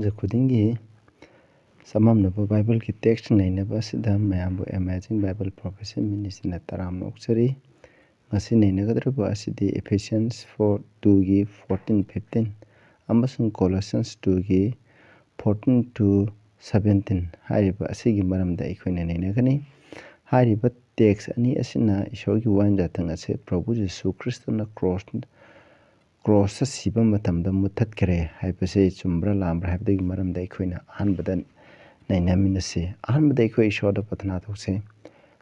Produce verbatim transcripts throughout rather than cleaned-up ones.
ꯈꯨꯗꯤꯡꯒꯤ ꯆꯃꯝꯅꯕ ꯕꯥꯏꯕꯜꯒꯤ text ꯅꯩꯅꯕ ꯑꯁꯤꯗ ꯃꯌꯥꯝꯕꯨ Amazing Bible Prophecy Ministryꯅ ꯇꯔꯥꯝꯅ ꯑꯣꯛꯆꯔꯤ꯫ ꯉꯁꯤ ꯅꯩꯅꯒꯗꯧꯔꯤꯕ ꯑꯁꯤꯗꯤ Ephesians four two ꯒꯤ fourteen fifteen ꯑꯃꯁꯨꯡ Colossians two ꯒꯤ fourteen to seventeen ꯍꯥꯏꯔꯤꯕ ꯑꯁꯤꯒꯤ ꯃꯔꯝꯗ ꯑꯩꯈꯣꯏꯅ ꯅꯩꯅꯒꯅꯤ꯫ ꯍꯥꯏꯔꯤꯕ text ꯑꯅꯤ ꯑꯁꯤꯅ ꯏꯁꯣꯔꯒꯤ ꯋꯥꯍꯦꯡ ꯖꯥꯊꯪ ꯑꯁꯤ ꯄ꯭ꯔꯚꯨ ꯖꯤꯁꯨ ꯈ꯭ꯔꯤꯁꯇꯅ ꯀ꯭ꯔꯣꯁ ꯀ꯭ꯔꯣꯁꯇ ꯁꯤꯕ ꯃꯇꯝꯗ ꯃꯨꯠꯊꯠꯈ꯭ꯔꯦ ꯍꯥꯏꯕꯁꯦ ꯆꯨꯝꯕ꯭ꯔꯥ ꯂꯥꯟꯕ꯭ꯔꯥ ꯍꯥꯏꯕꯗꯨꯒꯤ ꯃꯔꯝꯗ ꯑꯩꯈꯣꯏꯅ ꯑꯍꯥꯟꯕꯗ ꯅꯩꯅꯃꯤꯟꯅꯁꯤ꯫ ꯑꯍꯥꯟꯕꯗ ꯑꯩꯈꯣꯏ ꯏꯁꯣꯔꯗ ꯄ꯭ꯔꯊꯅꯥ ꯇꯧꯁꯤ꯫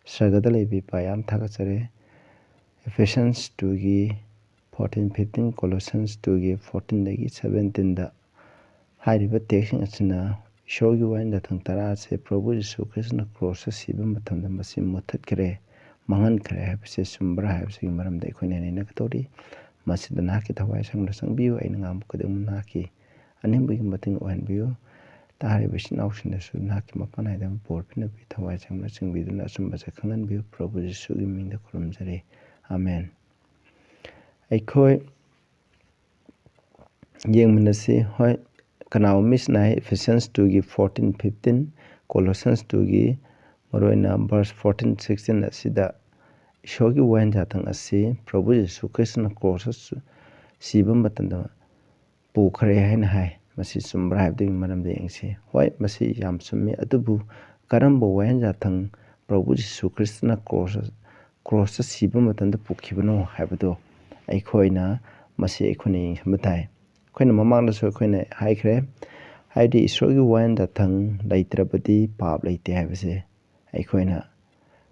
ꯁ꯭ꯋꯔꯒꯗ ꯂꯩꯕ ꯏꯄꯥ, ꯌꯥꯝ ꯊꯥꯒꯠꯆꯔꯤ꯫ Ephesians two ꯒꯤ fourteen fifteen, Colossians two ꯒꯤ fourteen ꯗꯒꯤ seventeen ꯗ ꯍꯥꯏꯔꯤꯕ text ꯁꯤꯡ ꯑꯁꯤꯅ ꯏꯁꯣꯔꯒꯤ ꯋꯥꯍꯦꯡ ꯖꯥꯊꯪ ꯇꯔꯥ ꯑꯁꯦ ꯄ꯭ꯔꯚꯨ ꯖꯤꯁꯨ ꯈ꯭ꯔꯤꯁꯇꯅ ꯀ꯭ꯔꯣꯁꯇ ꯁꯤꯕ ꯃꯇꯝꯗ ꯃꯁꯤ ꯃꯨꯠꯊꯠꯈ꯭ꯔꯦ, ꯃꯥꯡꯍꯟꯈ꯭ꯔꯦ ꯍꯥꯏꯕꯁꯦ ꯆꯨꯝꯕ꯭ꯔꯥ ꯍꯥꯏꯕꯁꯤꯒꯤ ꯃꯔꯝꯗ ꯑꯩꯈꯣꯏꯅ ꯅꯩꯅꯒꯗꯧꯔꯤ꯫ ꯃꯁꯤꯗ ꯅꯍꯥꯛꯀꯤ ꯊꯋꯥꯏ ꯁꯪꯅ ꯆꯪꯕꯤꯌꯨ꯫ ꯑꯩꯅ ꯉꯥꯡꯕ ꯈꯨꯗꯤꯡꯃꯛ ꯅꯍꯥꯛꯀꯤ ꯑꯅꯤꯡꯕꯒꯤ ꯃꯇꯨꯡ ꯑꯣꯏꯍꯟꯕꯤꯌꯨ꯫ ꯇꯥꯔꯤꯕ ꯏꯆꯤꯟ ꯏꯅꯥꯎꯁꯤꯡꯗꯁꯨ ꯅꯍꯥꯛꯀꯤ ꯃꯄꯥꯟ ꯅꯥꯏꯗꯕ ꯕꯣꯔ ꯄꯤꯅꯕꯤ ꯊꯋꯥꯏ ꯁꯪꯅ ꯆꯤꯡꯕꯤꯗꯨꯅ ꯑꯆꯨꯝꯕꯁꯦ ꯈꯪꯍꯟꯕꯤꯌꯨ꯫ ꯄ꯭ꯔꯚꯨ ꯖꯤꯁꯨꯒꯤ ꯃꯤꯡꯗ ꯈꯨꯔꯨꯝꯖꯔꯤ꯫ ꯑꯥꯃꯦꯟ꯫ ꯑꯩꯈꯣꯏ ꯌꯦꯡꯃꯤꯟꯅꯁꯤ꯫ ꯍꯣꯏ, ꯀꯅꯥꯒꯨꯝꯕ ꯃꯤꯁꯤꯅ ꯍꯥꯏ, Ephesians two ꯒꯤ fourteen fifteen, Colossians two ꯒꯤ ꯃꯔꯨꯑꯣꯏꯅ verse fourteen sixteen ꯑꯁꯤꯗ ꯏꯁꯣꯔꯒꯤ ꯋꯥꯍꯦꯡ ꯖꯥꯊꯪ ꯑꯁꯤ ꯄ꯭ꯔꯚꯨ ꯖꯤꯁꯨ ꯈ꯭ꯔꯤꯁꯇꯅ ꯀ꯭ꯔꯣꯁꯇ ꯁꯤꯕ ꯃꯇꯝꯗ ꯄꯨꯈ꯭ꯔꯦ ꯍꯥꯏꯅ ꯍꯥꯏ꯫ ꯃꯁꯤ ꯆꯨꯝꯕ꯭ꯔꯥ ꯍꯥꯏꯕꯗꯨꯒꯤ ꯃꯔꯝꯗ ꯌꯦꯡꯁꯤ꯫ ꯍꯣꯏ, ꯃꯁꯤ ꯌꯥꯝ ꯆꯨꯝꯃꯤ꯫ ꯑꯗꯨꯕꯨ ꯀꯔꯝꯕ ꯋꯥꯍꯦꯡ ꯖꯥꯊꯪ ꯄ꯭ꯔꯚꯨ ꯖꯤꯁꯨ ꯈ꯭ꯔꯤꯁꯇꯅ ꯀ꯭ꯔꯣꯁ, ꯀ꯭ꯔꯣꯁꯇ ꯁꯤꯕ ꯃꯇꯝꯗ ꯄꯨꯈꯤꯕꯅꯣ ꯍꯥꯏꯕꯗꯨ ꯑꯩꯈꯣꯏꯅ, ꯃꯁꯤ ꯑꯩꯈꯣꯏꯅ ꯌꯦꯡꯁꯤꯟꯕ ꯇꯥꯏ꯫ ꯑꯩꯈꯣꯏꯅ ꯃꯃꯥꯡꯗꯁꯨ ꯑꯩꯈꯣꯏꯅ ꯍꯥꯏꯈ꯭ꯔꯦ, ꯍꯥꯏꯕꯗꯤ ꯏꯁꯣꯔꯒꯤ ꯋꯥꯍꯦꯡ ꯖꯥꯊꯪ ꯂꯩꯇ꯭ꯔꯕꯗꯤ ꯄꯥꯞ ꯂꯩꯇꯦ ꯍꯥꯏꯕꯁꯦ ꯑꯩꯈꯣꯏꯅ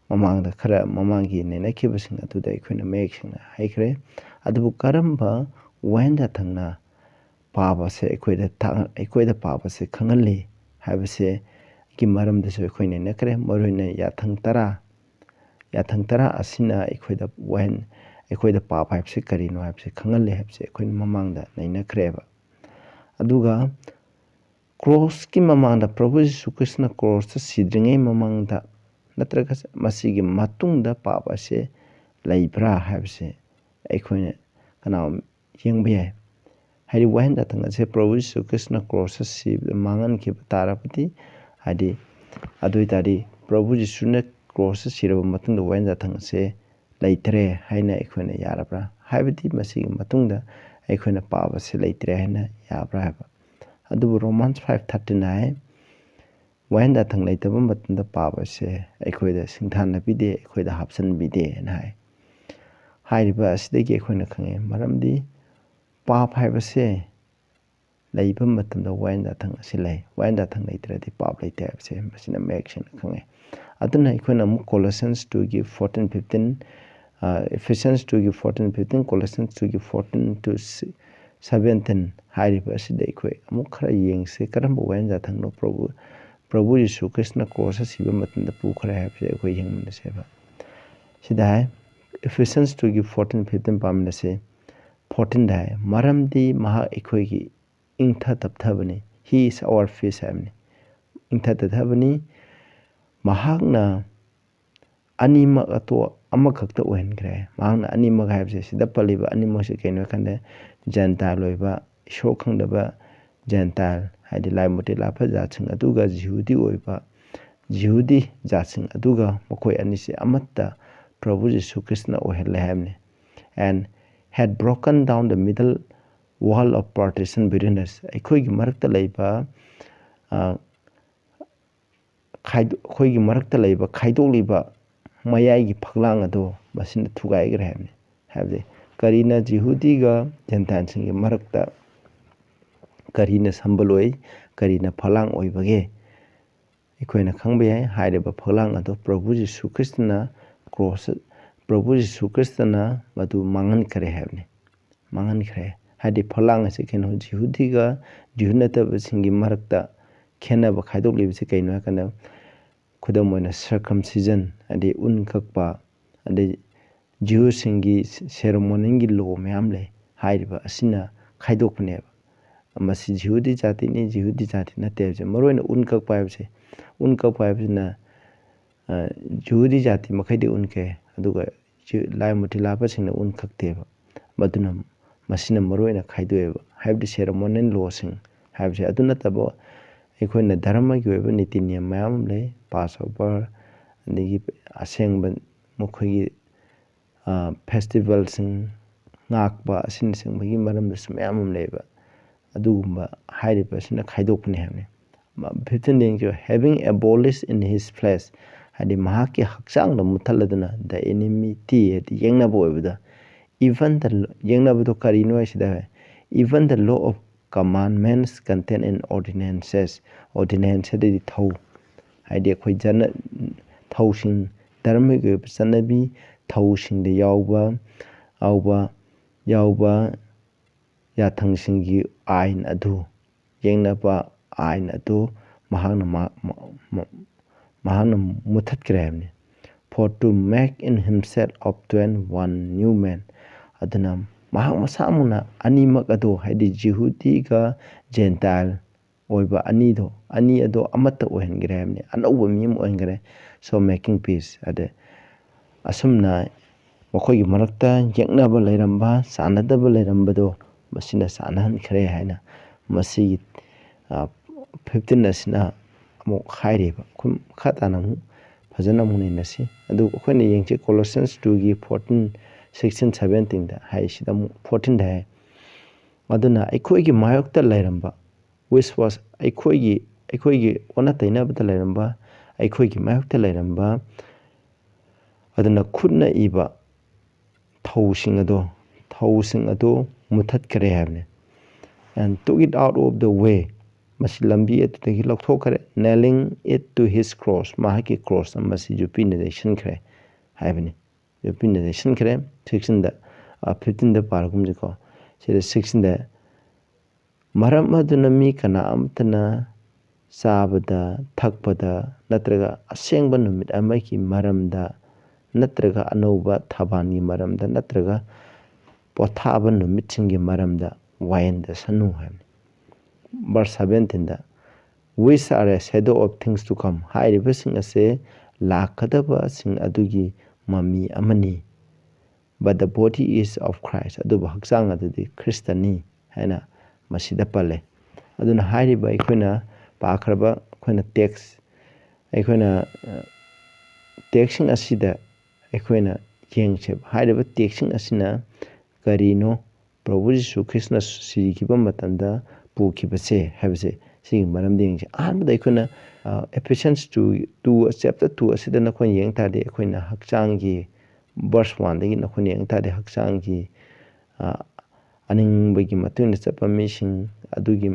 ꯃꯃꯥꯡꯗ, ꯈꯔ ꯃꯃꯥꯡꯒꯤ ꯅꯩꯅꯈꯤꯕꯁꯤꯡ ꯑꯗꯨꯗ ꯑꯩꯈꯣꯏꯅ ꯃꯌꯦꯛ ꯁꯦꯡꯅ ꯍꯥꯏꯈ꯭ꯔꯦ꯫ ꯑꯗꯨꯕꯨ ꯀꯔꯝꯕ ꯋꯥꯍꯦꯡ ꯖꯥꯊꯪꯅ ꯄꯥꯞ ꯑꯁꯦ ꯑꯩꯈꯣꯏꯗ ꯊꯥ-, ꯑꯩꯈꯣꯏꯗ ꯄꯥꯞ ꯑꯁꯦ ꯈꯪꯍꯜꯂꯤ ꯍꯥꯏꯕꯁꯤꯒꯤ ꯃꯔꯝꯗꯁꯨ ꯑꯩꯈꯣꯏ ꯅꯩꯅꯈ꯭ꯔꯦ꯫ ꯃꯔꯨꯑꯣꯏꯅ ꯌꯥꯊꯪ ꯇꯔꯥ, ꯌꯥꯊꯪ ꯇꯔꯥ ꯑꯁꯤꯅ ꯑꯩꯈꯣꯏꯗ ꯋꯥꯍꯦꯡ, ꯑꯩꯈꯣꯏꯗ ꯄꯥꯞ ꯍꯥꯏꯕꯁꯤ ꯀꯔꯤꯅꯣ ꯍꯥꯏꯕꯁꯤ ꯈꯪꯍꯜꯂꯤ ꯍꯥꯏꯕꯁꯤ ꯑꯩꯈꯣꯏꯅ ꯃꯃꯥꯡꯗ ꯅꯩꯅꯈ꯭ꯔꯦꯕ꯫ ꯑꯗꯨꯒ ꯀ꯭ꯔꯣꯁꯀꯤ ꯃꯃꯥꯡꯗ, ꯄ꯭ꯔꯚꯨ ꯖꯤꯁꯨ ꯈ꯭ꯔꯤꯁꯇꯅ ꯀ꯭ꯔꯣꯁꯇ ꯁꯤꯗ꯭ꯔꯤꯉꯩ ꯃꯃꯥꯡꯗ ꯅꯠꯇ꯭ꯔꯒ ꯃꯁꯤꯒꯤ ꯃꯇꯨꯡꯗ ꯄꯥꯞ ꯑꯁꯦ ꯂꯩꯕ꯭ꯔꯥ ꯍꯥꯏꯕꯁꯦ ꯑꯩꯈꯣꯏꯅ ꯀꯅꯥꯒꯨꯝꯕ ꯌꯦꯡꯕ ꯌꯥꯏ꯫ ꯍꯥꯏꯗꯤ ꯋꯥꯍꯦꯟ ꯖꯥꯊꯪ ꯑꯁꯦ ꯄ꯭ꯔꯚꯨ ꯖꯤꯁꯨ ꯈ꯭ꯔꯤꯁꯅ ꯀ꯭ꯔꯣꯁꯇ ꯁꯤꯕꯗ ꯃꯥꯡꯍꯟꯈꯤꯕ ꯇꯥꯔꯕꯗꯤ, ꯍꯥꯏꯗꯤ ꯑꯗꯨ ꯑꯣꯏꯇꯥꯔꯗꯤ ꯄ꯭ꯔꯚꯨ ꯖꯤꯁꯨꯅ ꯀ꯭ꯔꯣꯁꯇ ꯁꯤꯔꯕ ꯃꯇꯨꯡꯗ ꯋꯥꯍꯦꯟ ꯖꯥꯊꯪ ꯑꯁꯦ ꯂꯩꯇ꯭ꯔꯦ ꯍꯥꯏꯅ ꯑꯩꯈꯣꯏꯅ ꯌꯥꯔꯕ꯭ꯔꯥ? ꯍꯥꯏꯕꯗꯤ ꯃꯁꯤꯒꯤ ꯃꯇꯨꯡꯗ ꯑꯩꯈꯣꯏꯅ ꯄꯥꯞ ꯑꯁꯦ ꯂꯩꯇ꯭ꯔꯦ ꯍꯥꯏꯅ ꯌꯥꯕ꯭ꯔꯥ ꯍꯥꯏꯕ꯫ ꯑꯗꯨꯕꯨ Romans five thirteen ꯍꯥꯏ, ꯋꯥꯍꯦꯟ ꯖꯥꯊꯪ ꯂꯩꯇꯕ ꯃꯇꯝꯗ ꯄꯥꯞ ꯑꯁꯦ ꯑꯩꯈꯣꯏꯗ ꯁꯤꯡꯊꯥꯅꯕꯤꯗꯦ, ꯑꯩꯈꯣꯏꯗ ꯍꯥꯞꯆꯤꯟꯕꯤꯗꯦ ꯍꯥꯏꯅ ꯍꯥꯏ꯫ ꯍꯥꯏꯔꯤꯕ ꯑꯁꯤꯗꯒꯤ ꯑꯩꯈꯣꯏꯅ ꯈꯪꯉꯦ, ꯃꯔꯝꯗꯤ ꯄꯥꯞ ꯍꯥꯏꯕꯁꯦ ꯂꯩꯕ ꯃꯇꯝꯗ ꯋꯥꯍꯦꯟ ꯖꯥꯊꯪ ꯑꯁꯤ ꯂꯩ꯫ ꯋꯥꯍꯦꯟ ꯖꯥꯊꯪ ꯂꯩꯇ꯭ꯔꯗꯤ ꯄꯥꯞ ꯂꯩꯇꯦ ꯍꯥꯏꯕꯁꯦ ꯃꯁꯤꯅ ꯃꯌꯦꯛ ꯁꯦꯡꯅ ꯈꯪꯉꯦ꯫ ꯑꯗꯨꯅ ꯑꯩꯈꯣꯏꯅ ꯑꯃꯨꯛ Colossians two ꯒꯤ fourteen fifteen, Ephesians two ꯒꯤ fourteen fifteen, Colossians two ꯒꯤ fourteen to seventeen ꯍꯥꯏꯔꯤꯕ ꯑꯁꯤꯗ ꯑꯩꯈꯣꯏ ꯑꯃꯨꯛ ꯈꯔ ꯌꯦꯡꯁꯤ꯫ ꯀꯔꯝꯕ ꯋꯥꯍꯦꯟ ꯖꯥꯊꯪꯅꯣ ꯄ꯭ꯔꯚꯨ, ꯄ꯭ꯔꯚꯨ ꯌꯤꯁꯨ ꯈ꯭ꯔꯤꯁꯅ ꯀ꯭ꯔꯣꯁꯇ ꯁꯤꯕ ꯃꯇꯝꯗ ꯄꯨꯈ꯭ꯔꯦ ꯍꯥꯏꯕꯁꯦ ꯑꯩꯈꯣꯏ ꯌꯦꯡꯃꯤꯟꯅꯁꯦꯕ꯫ ꯁꯤꯗ ꯍꯥꯏ, Ephesians two ꯒꯤ fourteen fifteen ꯄꯥꯃꯤꯟꯅꯁꯤ꯫ Fourteen ꯗ ꯍꯥꯏ, "ꯃꯔꯝꯗꯤ ꯃꯍꯥꯛ ꯑꯩꯈꯣꯏꯒꯤ ꯏꯪꯊ ꯇꯞꯊꯕꯅꯤ", "He is our peace" ꯍꯥꯏꯕꯅꯤ꯫ ꯏꯪꯊ ꯇꯞꯊꯕꯅꯤ꯫ ꯃꯍꯥꯛꯅ ꯑꯅꯤꯃꯛ ꯑꯇꯣ-, ꯑꯃꯈꯛꯇ ꯑꯣꯏꯍꯟꯈ꯭ꯔꯦ꯫ ꯃꯍꯥꯛꯅ ꯑꯅꯤꯃꯛ ꯍꯥꯏꯕꯁꯦ, ꯁꯤꯗ ꯄꯜꯂꯤꯕ ꯑꯅꯤꯃꯛꯁꯦ ꯀꯩꯅꯣ ꯍꯥꯏ ꯀꯥꯟꯗ, ꯖꯦꯟꯇꯥꯏꯜ ꯑꯣꯏꯕ, ꯏꯁꯣꯔ ꯈꯪꯗꯕ ꯖꯦꯟꯇꯥꯏꯜ, ꯍꯥꯏꯗꯤ ꯂꯥꯏ ꯃꯨꯔꯇꯤ ꯂꯥꯠꯄ ꯖꯥꯠꯁꯤꯡ ꯑꯗꯨꯒ ꯖꯤꯍꯨꯗꯤ ꯑꯣꯏꯕ, ꯖꯤꯍꯨꯗꯤ ꯖꯥꯠꯁꯤꯡ ꯑꯗꯨꯒ ꯃꯈꯣꯏ ꯑꯅꯤꯁꯦ ꯑꯃꯠꯇ ꯄ꯭ꯔꯚꯨ ꯖꯤꯁꯨ ꯈ꯭ꯔꯤꯁꯇꯅ ꯑꯣꯏꯍꯜꯂꯦ ꯍꯥꯏꯕꯅꯤ꯫ And had broken down the middle wall of partition between us꯫ ꯑꯩꯈꯣꯏꯒꯤ ꯃꯔꯛꯇ ꯂꯩꯕ, ꯑ, ꯈꯥꯏꯗꯣ-, ꯑꯩꯈꯣꯏꯒꯤ ꯃꯔꯛꯇ ꯂꯩꯕ ꯈꯥꯏꯗꯣꯛꯂꯤꯕ ꯃꯌꯥꯏꯒꯤ ꯐꯛꯂꯥꯡ ꯑꯗꯣ ꯃꯁꯤꯅ ꯊꯨꯒꯥꯏꯈ꯭ꯔꯦ ꯍꯥꯏꯕꯅꯤ꯫ ꯍꯥꯏꯕꯗꯤ ꯀꯔꯤꯅ ꯖꯤꯍꯨꯗꯤꯒ ꯖꯦꯟꯇꯥꯏꯜꯁꯤꯡꯒꯤ ꯃꯔꯛꯇ ꯀꯔꯤꯅ ꯁꯝꯕꯜ ꯑꯣꯏ, ꯀꯔꯤꯅ ꯐꯛꯂꯥꯡ ꯑꯣꯏꯕꯒꯦ? ꯑꯩꯈꯣꯏꯅ ꯈꯪꯕ ꯌꯥꯏ, ꯍꯥꯏꯔꯤꯕ ꯐꯛꯂꯥꯡ ꯑꯗꯨ ꯄ꯭ꯔꯚꯨ ꯖꯤꯁꯨ ꯈ꯭ꯔꯤꯁꯇꯅ ꯀ꯭ꯔꯣꯁ, ꯄ꯭ꯔꯚꯨ ꯖꯤꯁꯨ ꯈ꯭ꯔꯤꯁꯇꯅ ꯃꯗꯨ ꯃꯥꯡꯍꯟꯈ꯭ꯔꯦ ꯍꯥꯏꯕꯅꯤ꯫ ꯃꯥꯡꯍꯟꯈ꯭ꯔꯦ꯫ ꯍꯥꯏꯗꯤ ꯐꯛꯂꯥꯡ ꯑꯁꯤ ꯀꯩꯅꯣ, ꯖꯤꯍꯨꯗꯤꯒ ꯖꯤꯍꯨ ꯅꯠꯇꯕꯁꯤꯡꯒꯤ ꯃꯔꯛꯇ ꯈꯦꯠꯅꯕ ꯈꯥꯏꯗꯣꯛꯂꯤꯕꯁꯤ ꯀꯩꯅꯣ ꯍꯥꯏ ꯀꯥꯟꯗ, ꯈꯨꯗꯝ ꯑꯣꯏꯅ circumcision, ꯍꯥꯏꯗꯤ ꯎꯟ ꯀꯛꯄ, ꯑꯗꯩ ꯖꯤꯍꯨꯁꯤꯡꯒꯤ ceremonialꯒꯤ law ꯃꯌꯥꯝ ꯂꯩ꯫ ꯍꯥꯏꯔꯤꯕ ꯑꯁꯤꯅ ꯈꯥꯏꯗꯣꯛꯄꯅꯦꯕ꯫ ꯃꯁꯤ ꯖꯤꯍꯨꯗꯤ ꯖꯥꯇꯤꯅꯤ, ꯖꯤꯍꯨꯗꯤ ꯖꯥꯇꯤ ꯅꯠꯇꯦ ꯍꯥꯏꯕꯁꯦ꯫ ꯃꯔꯨꯑꯣꯏꯅ ꯎꯟ ꯀꯛꯄ ꯍꯥꯏꯕꯁꯦ, ꯎꯟ ꯀꯛꯄ ꯍꯥꯏꯕꯁꯤꯅ, ꯑ, ꯖꯤꯍꯨꯗꯤ ꯖꯥꯇꯤ ꯃꯈꯩꯗꯤ ꯎꯟ ꯀꯛꯑꯦ, ꯑꯗꯨꯒ ꯖꯤ-, ꯂꯥꯏ ꯃꯨꯔꯇꯤ ꯂꯥꯠꯄꯁꯤꯡꯅ ꯎꯟ ꯀꯛꯇꯦꯕ꯫ ꯃꯗꯨꯅ ꯃꯁꯤꯅ ꯃꯔꯨ ꯑꯣꯏꯅ ꯈꯥꯏꯗꯣꯛꯑꯦꯕ꯫ ꯍꯥꯏꯕꯗꯤ ceremonial lawꯁꯤꯡ ꯍꯥꯏꯕꯁꯦ ꯑꯗꯨ ꯅꯠꯇꯕ ꯑꯩꯈꯣꯏꯅ ꯙꯔꯃꯒꯤ ꯑꯣꯏꯕ ꯅꯤꯇꯤ ꯅꯤꯌꯝ ꯃꯌꯥꯝ ꯑꯃ ꯂꯩ꯫ Passover, ꯑꯗꯒꯤ ꯑꯁꯦꯡꯕ ꯃꯈꯣꯏꯒꯤ, ꯑ, festivalꯁꯤꯡ ꯉꯥꯛꯄ ꯑꯁꯤꯅꯆꯤꯡꯕꯒꯤ ꯃꯔꯝꯗꯁꯨ ꯃꯌꯥꯝ ꯑꯃ ꯂꯩꯕ꯫ ꯑꯗꯨꯒꯨꯝꯕ ꯍꯥꯏꯔꯤꯕ ꯑꯁꯤꯅ ꯈꯥꯏꯗꯣꯛꯄꯅꯤ ꯍꯥꯏꯕꯅꯤ꯫ Fifteen ꯌꯦꯡꯁꯤ, having abolished in his flesh, ꯍꯥꯏꯗꯤ ꯃꯍꯥꯛꯀꯤ ꯍꯛꯆꯥꯡꯗ ꯃꯨꯠꯊꯠꯂꯗꯨꯅ, the enmity, ꯍꯥꯏꯗꯤ ꯌꯦꯡꯅꯕ ꯑꯣꯏꯕꯗ, even the, ꯌꯦꯡꯅꯕꯗꯣ ꯀꯔꯤꯅꯣ ꯍꯥꯏꯁꯤꯗ, even the law of commandments contained in ordinances, ordinance ꯍꯥꯏꯗꯤ ꯊꯧ, ꯍꯥꯏꯗꯤ ꯑꯩꯈꯣꯏ ꯖꯅ-, ꯊꯧꯁꯤꯡ, ꯙꯔꯃꯒꯤ ꯑꯣꯏꯕ ꯆꯠꯅꯕꯤ ꯊꯧꯁꯤꯡꯗ ꯌꯥꯎꯕ, ꯌꯥꯎꯕ, ꯌꯥꯎꯕ ꯌꯥꯊꯪꯁꯤꯡꯒꯤ ꯑꯥꯏꯟ ꯑꯗꯨ, ꯌꯦꯡꯅꯕ ꯑꯥꯏꯟ ꯑꯗꯨ ꯃꯍꯥꯛꯅ ꯃ-, ꯃ-, ꯃ-, ꯃꯍꯥꯛꯅ ꯃꯨꯊꯠꯈ꯭ꯔꯦ ꯍꯥꯏꯕꯅꯤ꯫ For to make in himself of twain one new man꯫ ꯑꯗꯨꯅ ꯃꯍꯥꯛ ꯃꯁꯥꯃꯛꯅ ꯑꯅꯤꯃꯛ ꯑꯗꯨ, ꯍꯥꯏꯗꯤ ꯖꯤꯍꯨꯗꯤꯒ ꯖꯦꯟꯇꯥꯏꯜ ꯑꯣꯏꯕ ꯑꯅꯤꯗꯣ, ꯑꯅꯤ ꯑꯗꯣ ꯑꯃꯠꯇ ꯑꯣꯏꯍꯟꯈ꯭ꯔꯦ ꯍꯥꯏꯕꯅꯤ, ꯑꯅꯧꯕ ꯃꯤ ꯑꯃ ꯑꯣꯏꯍꯟꯈ꯭ꯔꯦ꯫ So making peace, ꯑꯗ ꯑꯁꯨꯝꯅ ꯃꯈꯣꯏꯒꯤ ꯃꯔꯛꯇ ꯌꯦꯛꯅꯕ ꯂꯩꯔꯝꯕ, ꯆꯥꯟꯅꯗꯕ ꯂꯩꯔꯝꯕꯗꯣ ꯃꯁꯤꯅ ꯆꯥꯟꯅꯍꯟꯈ꯭ꯔꯦ ꯍꯥꯏꯅ ꯃꯁꯤꯒꯤ, ꯑ, fifteen ꯑꯁꯤꯅ ꯑꯃꯨꯛ ꯍꯥꯏꯔꯤꯕ꯫ ꯑꯩꯈꯣꯏ ꯃꯈꯥ ꯇꯥꯅ ꯑꯃꯨꯛ ꯐꯖꯅ ꯑꯃꯨꯛ ꯅꯩꯅꯁꯤ꯫ ꯑꯗꯨ ꯑꯩꯈꯣꯏꯅ ꯌꯦꯡꯁꯤ Colossians twoꯒꯤ fourteen, sixteen, seventeenꯗ ꯍꯥꯏꯁꯤꯗ ꯑꯃꯨꯛ fourteenꯗ ꯍꯥꯏ, "ꯑꯗꯨꯅ ꯑꯩꯈꯣꯏꯒꯤ ꯃꯥꯌꯣꯛꯇ ꯂꯩꯔꯝꯕ," which was, ꯑꯩꯈꯣꯏꯒꯤ, ꯑꯩꯈꯣꯏꯒꯤ ꯑꯣꯟꯅ ꯇꯩꯅꯕꯗ ꯂꯩꯔꯝꯕ, ꯑꯩꯈꯣꯏꯒꯤ ꯃꯥꯌꯣꯛꯇ ꯂꯩꯔꯝꯕ, ꯑꯗꯨꯅ ꯈꯨꯠꯅ ꯏꯕ ꯊꯧꯁꯤꯡ ꯑꯗꯣ, ꯊꯧꯁꯤꯡ ꯑꯗꯣ ꯃꯨꯊꯠꯈ꯭ꯔꯦ ꯍꯥꯏꯕꯅꯤ꯫ "And took it out of the way", ꯃꯁꯤ ꯂꯝꯕꯤ ꯑꯗꯨꯗꯒꯤ ꯂꯧꯊꯣꯛꯈ꯭ꯔꯦ꯫ "Nailing it to his cross", ꯃꯍꯥꯛꯀꯤ cross ꯃꯁꯤ ꯌꯣꯠꯄꯤꯅ ꯌꯩꯁꯤꯟꯈ꯭ꯔꯦ ꯍꯥꯏꯕꯅꯤ꯫ ꯌꯣꯠꯄꯤꯅ ꯌꯩꯁꯤꯟꯈ꯭ꯔꯦ꯫ Sixteenꯗ, ꯑ, fifteenꯗ ꯄꯥꯔꯒꯨꯝꯁꯤꯀꯣ꯫ ꯁꯤꯗ sixteenꯗ, "ꯃꯔꯝ ꯑꯗꯨꯅ ꯃꯤ ꯀꯅꯥ ꯑꯃꯠꯇꯅ ꯆꯥꯕꯗ, ꯊꯛꯄꯗ, ꯅꯠꯇ꯭ꯔꯒ ꯑꯁꯦꯡꯕ ꯅꯨꯃꯤꯠ ꯑꯃꯒꯤ ꯃꯔꯝꯗ, ꯅꯠꯇ꯭ꯔꯒ ꯑꯅꯧꯕ ꯊꯕꯥꯟꯒꯤ ꯃꯔꯝꯗ, ꯅꯠꯇ꯭ꯔꯒ ꯄꯣꯊꯥꯕ ꯅꯨꯃꯤꯠꯁꯤꯡꯒꯤ ꯃꯔꯝꯗ ꯋꯥꯌꯦꯟꯗꯁꯅꯨ" ꯍꯥꯏꯕꯅꯤ꯫ Verse seventeenꯗ, "Which are a shadow of things to come", ꯍꯥꯏꯔꯤꯕꯁꯤꯡ ꯑꯁꯦ ꯂꯥꯛꯀꯗꯕꯁꯤꯡ ꯑꯗꯨꯒꯤ ꯃꯃꯤ ꯑꯃꯅꯤ꯫ "But the body is of Christ", ꯑꯗꯨꯕꯨ ꯍꯛꯆꯥꯡ ꯑꯗꯨꯗꯤ ꯈ꯭ꯔꯤꯁꯇꯅꯤ ꯍꯥꯏꯅ ꯃꯁꯤꯗ ꯄꯜꯂꯦ꯫ ꯑꯗꯨꯅ ꯍꯥꯏꯔꯤꯕ ꯑꯩꯈꯣꯏꯅ ꯄꯥꯈ꯭ꯔꯕ ꯑꯩꯈꯣꯏꯅ ꯇꯦꯛꯁ ꯑꯩꯈꯣꯏꯅ ꯇꯦꯛꯁꯁꯤꯡ ꯑꯁꯤꯗ ꯑꯩꯈꯣꯏꯅ ꯌꯦꯡꯁꯦꯕ꯫ ꯍꯥꯏꯔꯤꯕ ꯇꯦꯛꯁꯁꯤꯡ ꯑꯁꯤꯅ ꯀꯔꯤꯅꯣ, ꯄ꯭ꯔꯚꯨ ꯖꯤꯁꯨ ꯈ꯭ꯔꯤꯁꯅ ꯁꯤꯈꯤꯕ ꯃꯇꯝꯗ ꯄꯨꯈꯤꯕꯁꯦ ꯍꯥꯏꯕꯁꯦ, ꯁꯤꯒꯤ ꯃꯔꯝꯗ ꯌꯦꯡꯁꯦ꯫ ꯑꯍꯥꯟꯕꯗ ꯑꯩꯈꯣꯏꯅ Ephesians two, two, chapter two ꯑꯁꯤꯗ ꯅꯈꯣꯏꯅ ꯌꯦꯡ ꯇꯥꯔꯗꯤ, ꯑꯩꯈꯣꯏꯅ ꯍꯛꯆꯥꯡꯒꯤ verse one ꯗꯒꯤ ꯅꯈꯣꯏꯅ ꯌꯦꯡ ꯇꯥꯔꯗꯤ, ꯍꯛꯆꯥꯡꯒꯤ ꯑꯅꯤꯡꯕꯒꯤ ꯃꯇꯨꯡ ꯏꯟꯅ ꯆꯠꯄ ꯃꯤꯁꯤꯡ ꯑꯗꯨꯒꯤ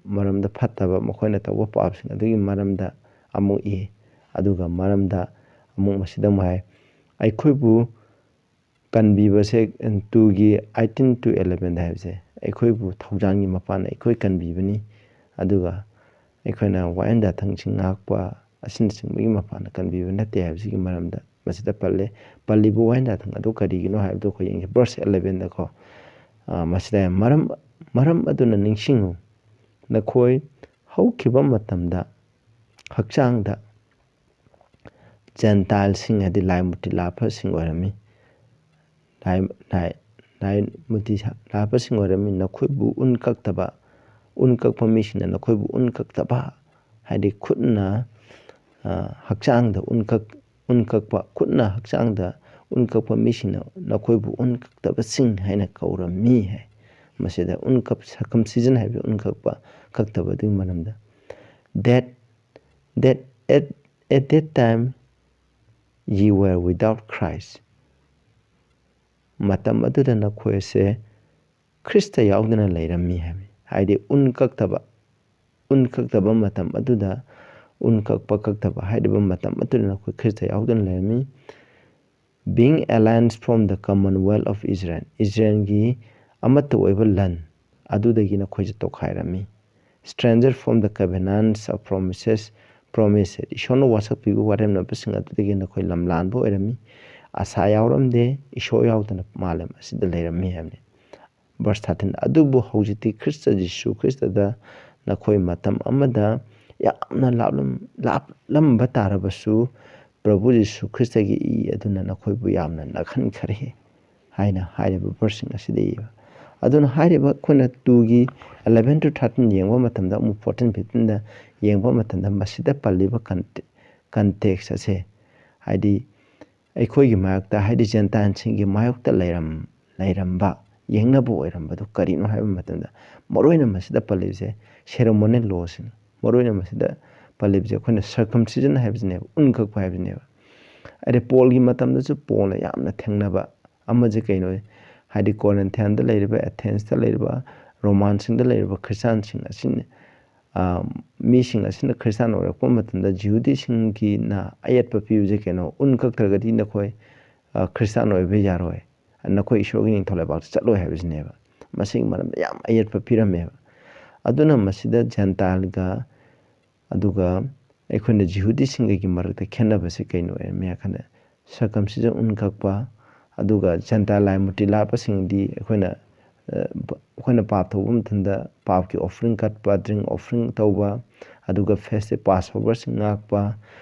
ꯃꯔꯝꯗ, ꯐꯠꯇꯕ ꯃꯈꯣꯏꯅ ꯇꯧꯕ ꯄꯥꯞꯁꯤꯡ ꯑꯗꯨꯒꯤ ꯃꯔꯝꯗ ꯑꯃꯨꯛ ꯏ꯫ ꯑꯗꯨꯒ ꯃꯔꯝꯗ ꯑꯃꯨꯛ ꯃꯁꯤꯗ ꯑꯃꯨꯛ ꯍꯥꯏ, ꯑꯩꯈꯣꯏꯕꯨ ꯀꯟꯕꯤꯕꯁꯦ, two ꯒꯤ eighteen to eleven ꯗ ꯍꯥꯏꯕꯁꯦ, ꯑꯩꯈꯣꯏꯕꯨ ꯊꯧꯖꯥꯜꯒꯤ ꯃꯄꯥꯟꯅ ꯑꯩꯈꯣꯏ ꯀꯟꯕꯤꯕꯅꯤ꯫ ꯑꯗꯨꯒ ꯑꯩꯈꯣꯏꯅ ꯋꯥꯌꯦꯜ ꯌꯥꯊꯪꯁꯤꯡ ꯉꯥꯛꯄ ꯑꯁꯤꯅꯆꯤꯡꯕꯒꯤ ꯃꯄꯥꯟꯅ ꯀꯟꯕꯤꯕ ꯅꯠꯇꯦ ꯍꯥꯏꯕꯁꯤꯒꯤ ꯃꯔꯝꯗ ꯃꯁꯤꯗ ꯄꯜꯂꯦ꯫ ꯄꯜꯂꯤꯕ ꯋꯥꯌꯦꯜ ꯌꯥꯊꯪ ꯑꯗꯨ ꯀꯔꯤꯒꯤꯅꯣ ꯍꯥꯏꯕꯗꯨ ꯑꯩꯈꯣꯏ ꯌꯦꯡꯁꯤ꯫ Verse eleven ꯗꯀꯣ, ꯑ, ꯃꯁꯤꯗ ꯃꯔꯝ, "ꯃꯔꯝ ꯑꯗꯨꯅ ꯅꯤꯡꯁꯤꯡꯉꯨ, ꯅꯈꯣꯏ ꯍꯧꯈꯤꯕ ꯃꯇꯝꯗ ꯍꯛꯆꯥꯡꯗ ꯖꯦꯟꯇꯥꯏꯜꯁꯤꯡ", ꯍꯥꯏꯗꯤ ꯂꯥꯏ ꯃꯨꯔꯇꯤ ꯂꯥꯠꯄꯁꯤꯡ ꯑꯣꯏꯔꯝꯃꯤ꯫ ꯂꯥꯏ, ꯂꯥꯏ, ꯂꯥꯏ ꯃꯨꯔꯇꯤ ꯁꯥ-, ꯂꯥꯠꯄꯁꯤꯡ ꯑꯣꯏꯔꯝꯃꯤ꯫ "ꯅꯈꯣꯏꯕꯨ ꯎꯟ ꯀꯛꯇꯕ, ꯎꯟ ꯀꯛꯄ ꯃꯤꯁꯤꯡꯅ ꯅꯈꯣꯏꯕꯨ ꯎꯟ ꯀꯛꯇꯕ", ꯍꯥꯏꯗꯤ ꯈꯨꯠꯅ, ꯑ, ꯍꯛꯆꯥꯡꯗ ꯎꯟ ꯀꯛ-, ꯎꯟ ꯀꯛꯄ, ꯈꯨꯠꯅ ꯍꯛꯆꯥꯡꯗ ꯎꯟ ꯀꯛꯄ ꯃꯤꯁꯤꯡꯅ ꯅꯈꯣꯏꯕꯨ ꯎꯟ ꯀꯛꯇꯕꯁꯤꯡ ꯍꯥꯏꯅ ꯀꯧꯔꯝꯃꯤ ꯍꯥꯏ꯫ ꯃꯁꯤꯗ ꯎꯟ ꯀꯛ-, circumcision ꯍꯥꯏꯕꯁꯤ ꯎꯟ ꯀꯛꯄ, ꯀꯛꯇꯕ ꯑꯗꯨꯒꯤ ꯃꯔꯝꯗ꯫ That, that at, at that time ye were without Christ. ꯃꯇꯝ ꯑꯗꯨꯗ ꯅꯈꯣꯏ ꯑꯁꯦ ꯈ꯭ꯔꯤꯁꯇ ꯌꯥꯎꯗꯅ ꯂꯩꯔꯝꯃꯤ ꯍꯥꯏꯕꯅꯤ꯫ ꯍꯥꯏꯗꯤ ꯎꯟ ꯀꯛꯇꯕ, ꯎꯟ ꯀꯛꯇꯕ ꯃꯇꯝ ꯑꯗꯨꯗ, ꯎꯟ ꯀꯛꯄ ꯀꯛꯇꯕ ꯍꯥꯏꯔꯤꯕ ꯃꯇꯝ ꯑꯗꯨꯗ ꯅꯈꯣꯏ ꯈ꯭ꯔꯤꯁꯇ ꯌꯥꯎꯗꯅ ꯂꯩꯔꯝꯃꯤ꯫ Being aliens from the commonwealth of Israel, ꯏꯖꯔꯦꯜꯒꯤ ꯑꯃꯠꯇ ꯑꯣꯏꯕ ꯂꯟ ꯑꯗꯨꯗꯒꯤ ꯅꯈꯣꯏꯁꯦ ꯇꯣꯈꯥꯏꯔꯝꯃꯤ꯫ Stranger from the covenants of promises, promise, ꯏꯁꯣꯔꯅ ꯋꯥꯁꯛꯄꯤꯕ ꯋꯥꯔꯦꯝꯅꯕꯁꯤꯡ ꯑꯗꯨꯗꯒꯤ ꯅꯈꯣꯏ ꯂꯝꯂꯥꯟꯕ ꯑꯣꯏꯔꯝꯃꯤ꯫ ꯑꯁꯥ ꯌꯥꯎꯔꯝꯗꯦ, ꯏꯁꯣꯔ ꯌꯥꯎꯗꯅ ꯃꯥꯂꯦꯝ ꯑꯁꯤꯗ ꯂꯩꯔꯝꯃꯤ ꯍꯥꯏꯕꯅꯤ꯫ Verse thirteen, "ꯑꯗꯨꯕꯨ ꯍꯧꯖꯤꯛꯇꯤ ꯈ꯭ꯔꯤꯁꯇ ꯖꯤꯁꯨ ꯈ꯭ꯔꯤꯁꯇꯗ ꯅꯈꯣꯏ ꯃꯇꯝ ꯑꯃꯗ ꯌꯥꯝꯅ ꯂꯥꯞꯂꯝ-, ꯂꯥꯞꯂꯝꯕ ꯇꯥꯔꯕꯁꯨ, ꯄ꯭ꯔꯚꯨ ꯖꯤꯁꯨ ꯈ꯭ꯔꯤꯁꯇꯒꯤ ꯏ ꯑꯗꯨꯅ ꯅꯈꯣꯏꯕꯨ ꯌꯥꯝꯅ ꯅꯛꯍꯟꯈꯔꯦ"꯫ ꯍꯥꯏꯅ ꯍꯥꯏꯔꯤꯕ ꯚꯔꯁꯁꯤꯡ ꯑꯁꯤꯗ ꯏꯕ꯫ ꯑꯗꯨꯅ ꯍꯥꯏꯔꯤꯕ ꯑꯩꯈꯣꯏꯅ ꯇꯨꯒꯤ eleven to thirteen ꯌꯦꯡꯕ ꯃꯇꯝꯗ, ꯑꯃꯨꯛ fourteen, fifteenꯗ ꯌꯦꯡꯕ ꯃꯇꯝꯗ, ꯃꯁꯤꯗ ꯄꯜꯂꯤꯕ ꯀꯟꯇꯦꯛꯁ ꯑꯁꯦ, ꯍꯥꯏꯗꯤ ꯑꯩꯈꯣꯏꯒꯤ ꯃꯥꯌꯣꯛꯇ, ꯍꯥꯏꯗꯤ ꯖꯦꯟꯇꯥꯏꯜꯁꯤꯡꯒꯤ ꯃꯥꯌꯣꯛꯇ ꯂꯩꯔꯝ ꯂꯩꯔꯝꯕ, ꯌꯦꯡꯅꯕ ꯑꯣꯏꯔꯝꯕꯗꯨ ꯀꯔꯤꯅꯣ ꯍꯥꯏꯕ ꯃꯇꯝꯗ, ꯃꯔꯨꯑꯣꯏꯅ ꯃꯁꯤꯗ ꯄꯜꯂꯤꯕꯁꯦ ꯁꯦꯔꯦꯃꯣꯅꯤꯌꯦꯜ ꯂꯣꯁꯤꯅꯤ꯫ ꯃꯔꯨꯑꯣꯏꯅ ꯃꯁꯤꯗ ꯄꯜꯂꯤꯕꯁꯦ ꯑꯩꯈꯣꯏꯅ ꯁꯔꯀꯝꯁꯤꯖꯟ ꯍꯥꯏꯕꯁꯤꯅꯦꯕ, ꯎꯟ ꯀꯛꯄ ꯍꯥꯏꯕꯁꯤꯅꯦꯕ꯫ ꯑꯗꯩ ꯄꯣꯜꯒꯤ ꯃꯇꯝꯗꯁꯨ ꯄꯣꯜꯅ ꯌꯥꯝꯅ ꯊꯦꯡꯅꯕ ꯑꯃꯁꯦ ꯀꯩꯅꯣ? ꯍꯥꯏꯗꯤ ꯀꯣꯔꯤꯟꯊꯤꯌꯥꯟꯗ ꯂꯩꯔꯤꯕ, ꯑꯦꯊꯦꯟꯁꯇ ꯂꯩꯔꯤꯕ, ꯔꯣꯃꯥꯟꯁꯤꯡꯗ ꯂꯩꯔꯤꯕ ꯈ꯭ꯔꯤꯁꯇꯥꯟꯁꯤꯡ ꯑꯁꯤꯅ, ꯑ, ꯃꯤꯁꯤꯡ ꯑꯁꯤꯅ ꯈ꯭ꯔꯤꯁꯇꯥꯟ ꯑꯣꯏꯔꯛꯄ ꯃꯇꯝꯗ ꯖꯤꯍꯨꯗꯤꯁꯤꯡꯒꯤꯅ ꯑꯌꯦꯠꯄ ꯄꯤꯕꯁꯦ ꯀꯩꯅꯣ? ꯎꯟ ꯀꯛꯇ꯭ꯔꯒꯗꯤ ꯅꯈꯣꯏ, ꯑ, ꯈ꯭ꯔꯤꯁꯇꯥꯟ ꯑꯣꯏꯕ ꯌꯥꯔꯣꯏ, ꯅꯈꯣꯏ ꯏꯁꯣꯔꯒꯤ ꯅꯤꯡꯊꯧ ꯂꯩꯕꯥꯛꯇ ꯆꯠꯂꯣꯏ ꯍꯥꯏꯕꯁꯤꯅꯦꯕ꯫ ꯃꯁꯤꯒꯤ ꯃꯔꯝꯗ ꯌꯥꯝ ꯑꯌꯦꯠꯄ ꯄꯤꯔꯝꯃꯦꯕ꯫ ꯑꯗꯨꯅ ꯃꯁꯤꯗ ꯖꯦꯟꯇꯥꯏꯜꯒ ꯑꯗꯨꯒ ꯑꯩꯈꯣꯏꯅ ꯖꯤꯍꯨꯗꯤꯁꯤꯡꯒꯒꯤ ꯃꯔꯛꯇ ꯈꯦꯠꯅꯕꯁꯦ ꯀꯩꯅꯣ ꯑꯣꯏꯔꯝꯃꯦ ꯍꯥꯏ ꯀꯥꯟꯗ, ꯁꯔꯀꯝꯁꯤꯖꯟ ꯎꯟ ꯀꯛꯄ, ꯑꯗꯨꯒ ꯖꯦꯟꯇꯥꯏꯜ ꯂꯥꯏ ꯃꯨꯔꯇꯤ ꯂꯥꯠꯄꯁꯤꯡꯗꯤ ꯑꯩꯈꯣꯏꯅ, ꯑ, ꯑꯩꯈꯣꯏꯅ ꯄꯥꯞ ꯇꯧꯕ ꯃꯇꯝꯗ ꯄꯥꯞꯀꯤ ꯑꯣꯐꯔꯤꯡ ꯀꯠꯄ, ꯗ꯭ꯔꯤꯡ ꯑꯣꯐꯔꯤꯡ ꯇꯧꯕ, ꯑꯗꯨꯒ ꯐꯦꯁꯇꯤꯚ ꯄꯥꯁ ꯑꯣꯚꯔꯁꯤꯡ ꯉꯥꯛꯄ,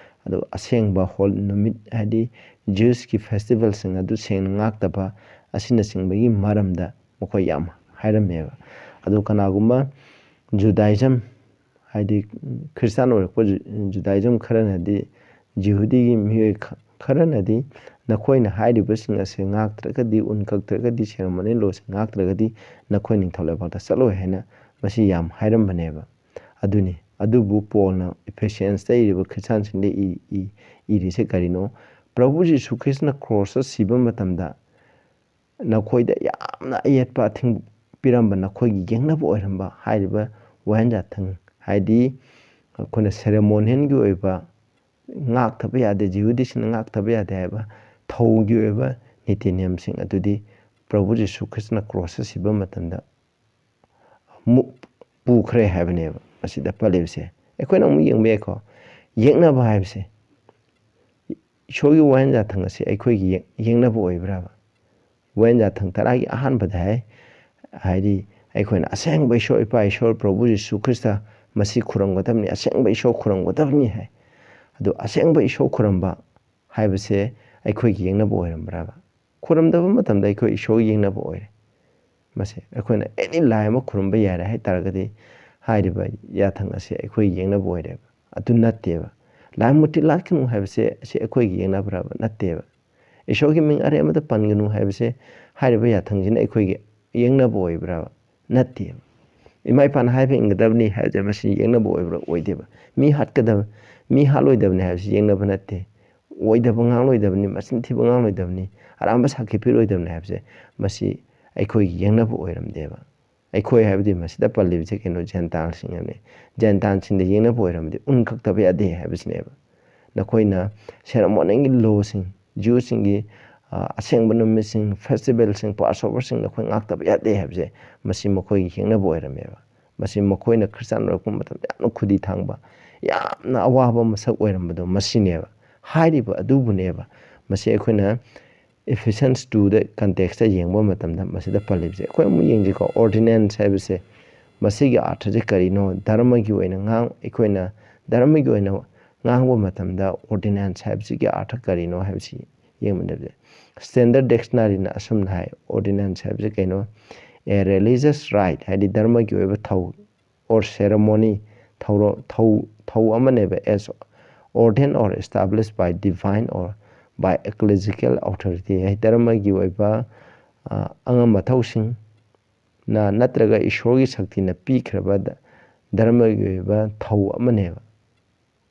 ꯑꯗꯨꯒ ꯑꯁꯦꯡꯕ ꯍꯣꯜ ꯅꯨꯃꯤꯠ, ꯍꯥꯏꯗꯤ ꯖ꯭ꯌꯨꯁꯀꯤ ꯐꯦꯁꯇꯤꯚꯦꯜꯁꯤꯡ ꯑꯗꯨ ꯁꯦꯡꯅ ꯉꯥꯛꯇꯕ ꯑꯁꯤꯅꯆꯤꯡꯕꯒꯤ ꯃꯔꯝꯗ ꯃꯈꯣꯏ ꯌꯥꯝ ꯍꯥꯏꯔꯝꯃꯦꯕ꯫ ꯑꯗꯨ ꯀꯅꯥꯒꯨꯝꯕ ꯖꯨꯗꯥꯏꯖꯝ, ꯍꯥꯏꯗꯤ ꯈ꯭ꯔꯤꯁꯇꯥꯟ ꯑꯣꯏꯔꯛꯄ ꯖꯨ-, ꯖꯨꯗꯥꯏꯖꯝ ꯈꯔꯅꯗꯤ, ꯖꯤꯍꯨꯗꯤꯒꯤ ꯃꯤꯑꯣꯏ ꯈ-, ꯈꯔꯅꯗꯤ ꯅꯈꯣꯏꯅ ꯍꯥꯏꯔꯤꯕꯁꯤꯡ ꯑꯁꯦ ꯉꯥꯛꯇ꯭ꯔꯒꯗꯤ, ꯎꯟ ꯀꯛꯇ꯭ꯔꯒꯗꯤ, ꯁꯦꯔꯦꯃꯣꯅꯤꯌꯦꯜ ꯂꯣꯁꯤꯡ ꯉꯥꯛꯇ꯭ꯔꯒꯗꯤ ꯅꯈꯣꯏ ꯅꯤꯡꯊꯧ ꯂꯩꯕꯥꯛꯇ ꯆꯠꯂꯣꯏ ꯍꯥꯏꯅ ꯃꯁꯤ ꯌꯥꯝ ꯍꯥꯏꯔꯝꯕꯅꯦꯕ꯫ ꯑꯗꯨꯅꯤ꯫ ꯑꯗꯨꯕꯨ ꯄꯣꯜꯅ ꯏꯐꯦꯁꯤꯌꯟꯁꯇ ꯏꯔꯤꯕ ꯈ꯭ꯔꯤꯁꯇꯥꯟꯁꯤꯡꯗ ꯏ-, ꯏ-, ꯏꯔꯤꯁꯦ ꯀꯔꯤꯅꯣ? ꯄ꯭ꯔꯚꯨ ꯖꯤꯁꯨ ꯈ꯭ꯔꯤꯁꯇꯅ ꯀ꯭ꯔꯣꯁꯇ ꯁꯤꯕ ꯃꯇꯝꯗ ꯅꯈꯣꯏꯗ ꯌꯥꯝꯅ ꯑꯌꯦꯠꯄ ꯑꯊꯤꯡꯕ ꯄꯤꯔꯝꯕ, ꯅꯈꯣꯏꯒꯤ ꯌꯦꯡꯅꯕ ꯑꯣꯏꯔꯝꯕ ꯍꯥꯏꯔꯤꯕ ꯋꯥꯍꯦꯟꯖꯥꯊꯪ, ꯍꯥꯏꯗꯤ ꯑꯩꯈꯣꯏꯅ ꯁꯦꯔꯦꯃꯣꯅꯤꯌꯦꯜꯒꯤ ꯑꯣꯏꯕ ꯉꯥꯛꯊꯕ ꯌꯥꯗꯦ, ꯖꯤꯍꯨꯗꯤꯁꯤꯡꯅ ꯉꯥꯛꯊꯕ ꯌꯥꯗꯦ ꯍꯥꯏꯕ ꯊꯧꯒꯤ ꯑꯣꯏꯕ ꯅꯤꯇꯤ ꯅꯤꯌꯝꯁꯤꯡ ꯑꯗꯨꯗꯤ ꯄ꯭ꯔꯚꯨ ꯖꯤꯁꯨ ꯈ꯭ꯔꯤꯁꯇꯅ ꯀ꯭ꯔꯣꯁꯇ ꯁꯤꯕ ꯃꯇꯝꯗ ꯃꯨ-, ꯄꯨꯈ꯭ꯔꯦ ꯍꯥꯏꯕꯅꯦꯕ ꯃꯁꯤꯗ ꯄꯜꯂꯤꯕꯁꯦ꯫ ꯑꯩꯈꯣꯏꯅ ꯑꯃꯨꯛ ꯌꯦꯡꯕ ꯌꯥꯏꯀꯣ, ꯌꯦꯛꯅꯕ ꯍꯥꯏꯕꯁꯦ ꯏꯁꯣꯔꯒꯤ ꯋꯥꯍꯦꯟꯖꯥꯊꯪ ꯑꯁꯤ ꯑꯩꯈꯣꯏꯒꯤ ꯌꯦꯛ-, ꯌꯦꯛꯅꯕ ꯑꯣꯏꯕ꯭ꯔꯕ? ꯋꯥꯍꯦꯟꯖꯥꯊꯪ ꯇꯔꯥꯒꯤ ꯑꯍꯥꯟꯕꯗ ꯍꯥꯏ, ꯍꯥꯏꯗꯤ ꯑꯩꯈꯣꯏꯅ ꯑꯁꯦꯡꯕ ꯏꯁꯣꯔ, ꯏꯄꯥ ꯏꯁꯣꯔ ꯄ꯭ꯔꯚꯨ ꯖꯤꯁꯨ ꯈ꯭ꯔꯤꯁꯇ ꯃꯁꯤ ꯈꯨꯔꯨꯝꯒꯗꯕꯅꯤ, ꯑꯁꯦꯡꯕ ꯏꯁꯣꯔ ꯈꯨꯔꯨꯝꯒꯗꯕꯅꯤ ꯍꯥꯏ꯫ ꯑꯗꯣ ꯑꯁꯦꯡꯕ ꯏꯁꯣꯔ ꯈꯨꯔꯨꯝꯕ ꯍꯥꯏꯕꯁꯦ ꯑꯩꯈꯣꯏꯒꯤ ꯌꯦꯛꯅꯕ ꯑꯣꯏꯔꯝꯕ꯭ꯔꯕ? ꯈꯨꯔꯨꯝꯗꯕ ꯃꯇꯝꯗ ꯑꯩꯈꯣꯏ ꯏꯁꯣꯔꯒ ꯌꯦꯛꯅꯕ ꯑꯣꯏꯔꯦ꯫ ꯃꯁꯦ ꯑꯩꯈꯣꯏꯅ ꯑꯦꯅꯤ ꯂꯥꯏ ꯑꯃ ꯈꯨꯔꯨꯝꯕ ꯌꯥꯔꯦ ꯍꯥꯏ ꯇꯥꯔꯒꯗꯤ, ꯍꯥꯏꯔꯤꯕ ꯌꯥꯊꯪ ꯑꯁꯦ ꯑꯩꯈꯣꯏ ꯌꯦꯛꯅꯕ ꯑꯣꯏꯔꯦꯕ꯫ ꯑꯗꯨ ꯅꯠꯇꯦꯕ꯫ "ꯂꯥꯏ ꯃꯨꯔꯇꯤ ꯂꯥꯠꯀꯅꯨ" ꯍꯥꯏꯕꯁꯦ ꯑꯁꯤ ꯑꯩꯈꯣꯏꯒꯤ ꯌꯦꯛꯅꯕ꯭ꯔꯕ? ꯅꯠꯇꯦꯕ꯫ "ꯏꯁꯣꯔꯒꯤ ꯃꯤꯡ ꯑꯔꯦꯝꯕꯗ ꯄꯟꯒꯅꯨ" ꯍꯥꯏꯕꯁꯦ, ꯍꯥꯏꯔꯤꯕ ꯌꯥꯊꯪꯁꯤꯅ ꯑꯩꯈꯣꯏꯒꯤ ꯌꯦꯛꯅꯕ ꯑꯣꯏꯕ꯭ꯔꯕ? ꯅꯠꯇꯦꯕ꯫ "ꯏꯃꯥ ꯏꯄꯥꯅ ꯍꯥꯏꯕ ꯏꯟꯒꯗꯕꯅꯤ" ꯍꯥꯏꯕꯁꯦ ꯃꯁꯤ ꯌꯦꯛꯅꯕ ꯑꯣꯏꯕ꯭ꯔꯥ? ꯑꯣꯏꯗꯦꯕ꯫ "ꯃꯤ ꯍꯥꯠꯀꯗꯕ, ꯃꯤ ꯍꯥꯠꯂꯣꯏꯗꯕꯅꯤ" ꯍꯥꯏꯕꯁꯤ ꯌꯦꯛꯅꯕ ꯅꯠꯇꯦ꯫ "ꯑꯣꯏꯗꯕ ꯉꯥꯡꯂꯣꯏꯗꯕꯅꯤ, ꯃꯆꯤꯟ ꯊꯤꯕ ꯉꯥꯡꯂꯣꯏꯗꯕꯅꯤ, ꯑꯔꯥꯟꯕ ꯁꯥꯈꯤ ꯄꯤꯔꯣꯏꯗꯕꯅꯤ" ꯍꯥꯏꯕꯁꯦ, ꯃꯁꯤ ꯑꯩꯈꯣꯏꯒꯤ ꯌꯦꯛꯅꯕ ꯑꯣꯏꯔꯝꯗꯦꯕ꯫ ꯑꯩꯈꯣꯏ ꯍꯥꯏꯕꯗꯤ ꯃꯁꯤꯗ ꯄꯜꯂꯤꯕꯁꯦ ꯀꯩꯅꯣ, ꯖꯦꯟꯇꯥꯏꯜꯁꯤꯡ ꯍꯥꯏꯕꯅꯤ꯫ ꯖꯦꯟꯇꯥꯏꯜꯁꯤꯡꯗ ꯌꯦꯛꯅꯕ ꯑꯣꯏꯔꯝꯃꯗꯤ ꯎꯟ ꯀꯛꯇꯕ ꯌꯥꯗꯦ ꯍꯥꯏꯕꯁꯤꯅꯦꯕ꯫ ꯅꯈꯣꯏꯅ ꯁꯦꯔꯃꯣꯅꯤꯒꯤ ꯂꯣꯁꯤꯡ, ꯖ꯭ꯌꯨꯁꯤꯡꯒꯤ, ꯑ, ꯑꯁꯦꯡꯕ ꯅꯨꯃꯤꯠꯁꯤꯡ, ꯐꯦꯁꯇꯤꯚꯦꯜꯁꯤꯡ, ꯄꯥꯁꯑꯣꯚꯔꯁꯤꯡ ꯅꯈꯣꯏ ꯉꯥꯛꯇꯕ ꯌꯥꯗꯦ ꯍꯥꯏꯕꯁꯦ, ꯃꯁꯤ ꯃꯈꯣꯏꯒꯤ ꯌꯦꯛꯅꯕ ꯑꯣꯏꯔꯝꯃꯦꯕ꯫ ꯃꯁꯤ ꯃꯈꯣꯏꯅ ꯈ꯭ꯔꯤꯁꯇꯥꯟ ꯑꯣꯏꯔꯛꯄ ꯃꯇꯝꯗ ꯌꯥꯝꯅ ꯈꯨꯗꯤ ꯊꯥꯡꯕ, ꯌꯥꯝꯅ ꯑꯋꯥꯕ ꯃꯁꯛ ꯑꯣꯏꯔꯝꯕꯗꯣ ꯃꯁꯤꯅꯦꯕ꯫ ꯍꯥꯏꯔꯤꯕ ꯑꯗꯨꯕꯨꯅꯦꯕ꯫ ꯃꯁꯤ ꯑꯩꯈꯣꯏꯅ Ephesians two ꯗ context ꯇ ꯌꯦꯡꯕ ꯃꯇꯝꯗ ꯃꯁꯤꯗ ꯄꯜꯂꯤꯕꯁꯦ꯫ ꯑꯩꯈꯣꯏ ꯑꯃꯨꯛ ꯌꯦꯡꯁꯤꯀꯣ, ordinance ꯍꯥꯏꯕꯁꯦ, ꯃꯁꯤꯒꯤ ꯑꯥꯔꯊꯁꯦ ꯀꯔꯤꯅꯣ? ꯙꯔꯃꯒꯤ ꯑꯣꯏꯅ ꯉꯥꯡ-, ꯑꯩꯈꯣꯏꯅ ꯙꯔꯃꯒꯤ ꯑꯣꯏꯅ ꯉꯥꯡꯕ ꯃꯇꯝꯗ ordinance ꯍꯥꯏꯕꯁꯤꯒꯤ ꯑꯥꯔꯊ ꯀꯔꯤꯅꯣ ꯍꯥꯏꯕꯁꯤ ꯌꯦꯡꯕꯗ, Standard Dictionary ꯅ ꯑꯁꯨꯝꯅ ꯍꯥꯏ, ordinance ꯍꯥꯏꯕꯁꯤ ꯀꯩꯅꯣ? A religious rite, ꯍꯥꯏꯗꯤ ꯙꯔꯃꯒꯤ ꯑꯣꯏꯕ ꯊꯧ or ceremony, ꯊꯧꯔꯣ-, ꯊꯧ-, ꯊꯧ ꯑꯃꯅꯦꯕ, as ordained or established by divine or by ecclesiastical authority, ꯍꯥꯏꯗꯤ ꯙꯔꯃꯒꯤ ꯑꯣꯏꯕ, ꯑ, ꯑꯉꯝ ꯑꯊꯧꯁꯤꯡꯅ ꯅꯠꯇ꯭ꯔꯒ ꯏꯁꯣꯔꯒꯤ ꯁꯛꯇꯤꯅ ꯄꯤꯈ꯭ꯔꯕ ꯙ-, ꯙꯔꯃꯒꯤ ꯑꯣꯏꯕ ꯊꯧ ꯑꯃꯅꯦꯕ꯫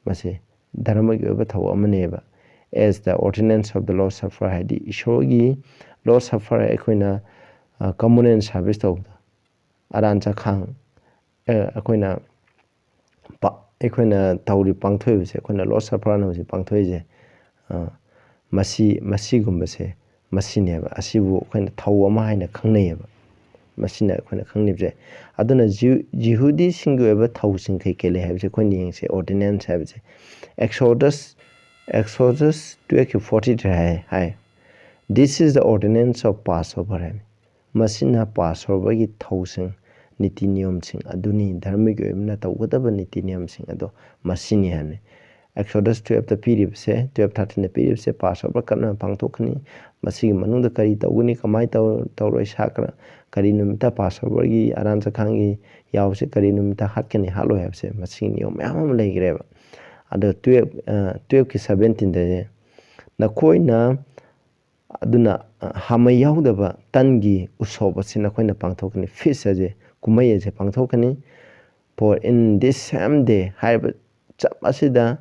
ꯃꯁꯤ ꯙꯔꯃꯒꯤ ꯑꯣꯏꯕ ꯊꯧ ꯑꯃꯅꯦꯕ꯫ As the ordinance of the Lord's Supper, ꯍꯥꯏꯗꯤ ꯏꯁꯣꯔꯒꯤ Lord's Supper, ꯑꯩꯈꯣꯏꯅ, ꯑ, communion service ꯇꯧꯕꯗꯣ, ꯑꯔꯥꯟ ꯆꯈꯥꯡ, ꯑ, ꯑꯩꯈꯣꯏꯅ ꯄ-, ꯑꯩꯈꯣꯏꯅ ꯇꯧꯔꯤ, ꯄꯥꯡꯊꯣꯛꯏꯕꯁꯦ, ꯑꯩꯈꯣꯏꯅ Lord's Supper ꯍꯥꯏꯅ ꯍꯧꯖꯤꯛ ꯄꯥꯡꯊꯣꯛꯏꯁꯦ, ꯑ, ꯃꯁꯤ, ꯃꯁꯤꯒꯨꯝꯕꯁꯦ, ꯃꯁꯤꯅꯦꯕ꯫ ꯑꯁꯤꯕꯨ ꯑꯩꯈꯣꯏꯅ ꯊꯧ ꯑꯃ ꯍꯥꯏꯅ ꯈꯪꯅꯩꯌꯦꯕ꯫ ꯃꯁꯤꯅ ꯑꯩꯈꯣꯏꯅ ꯈꯪꯂꯤꯕꯁꯦ꯫ ꯑꯗꯨꯅ ꯖꯤꯍꯨ-, ꯖꯤꯍꯨꯗꯤꯁꯤꯡꯒꯤ ꯑꯣꯏꯕ ꯊꯧꯁꯤꯡ ꯀꯩ ꯀꯩ ꯂꯩ ꯍꯥꯏꯕꯁꯦ ꯑꯩꯈꯣꯏꯅ ꯌꯦꯡꯁꯦ꯫ Ordinance ꯍꯥꯏꯕꯁꯦ, Exodus, Exodus twelve forty three high, high, "This is the ordinance of Passover" ꯍꯥꯏ꯫ ꯃꯁꯤꯅ ꯄꯥꯁ ꯑꯣꯚꯔꯒꯤ ꯊꯧꯁꯤꯡ, ꯅꯤꯇꯤ ꯅꯤꯌꯣꯝꯁꯤꯡ ꯑꯗꯨꯅꯤ, ꯙꯔꯃꯒꯤ ꯑꯣꯏꯕꯅ ꯇꯧꯒꯗꯕ ꯅꯤꯇꯤ ꯅꯤꯌꯣꯝꯁꯤꯡ ꯑꯗꯣ ꯃꯁꯤꯅꯤ ꯍꯥꯏꯅꯤ꯫ Exodus twelve ꯇ ꯄꯤꯔꯤꯕꯁꯦ, twelve thirteen ꯗ ꯄꯤꯔꯤꯕꯁꯦ Passover ꯀꯔꯝꯅ ꯄꯥꯡꯊꯣꯛꯀꯅꯤ, ꯃꯁꯤꯒꯤ ꯃꯅꯨꯡꯗ ꯀꯔꯤ ꯇꯧꯒꯅꯤ, ꯀꯃꯥꯏꯅ ꯇꯧ-, ꯇꯧꯔꯣꯏ, ꯁꯥ ꯀꯔ-, ꯀꯔꯤ ꯅꯨꯃꯤꯠꯇ Passover ꯒꯤ ꯑꯔꯥꯟ ꯆꯈꯥꯡꯒꯤ ꯌꯥꯎꯁꯦ ꯀꯔꯤ ꯅꯨꯃꯤꯠꯇ ꯍꯥꯠꯀꯅꯤ, ꯍꯥꯠꯂꯣꯏ ꯍꯥꯏꯕꯁꯦ, ꯃꯁꯤꯒꯤ ꯅꯤꯌꯣꯝ ꯃꯌꯥꯝ ꯑꯃ ꯂꯩꯈ꯭ꯔꯦꯕ꯫ ꯑꯗꯣ twelve, ꯑ, twelve ꯀꯤ seventeen ꯗꯗꯤ, "ꯅꯈꯣꯏꯅ, ꯑꯗꯨꯅ, ꯑ, ꯍꯥꯃꯩ ꯌꯥꯎꯗꯕ ꯇꯟꯒꯤ ꯎꯁꯣꯞ ꯑꯁꯤ ꯅꯈꯣꯏꯅ ꯄꯥꯡꯊꯣꯛꯀꯅꯤ", feast ꯑꯁꯦ, ꯀꯨꯝꯍꯩ ꯑꯁꯦ ꯄꯥꯡꯊꯣꯛꯀꯅꯤ꯫ "For in this same day" ꯍꯥꯏꯔꯤꯕ ꯆꯞ ꯑꯁꯤꯗ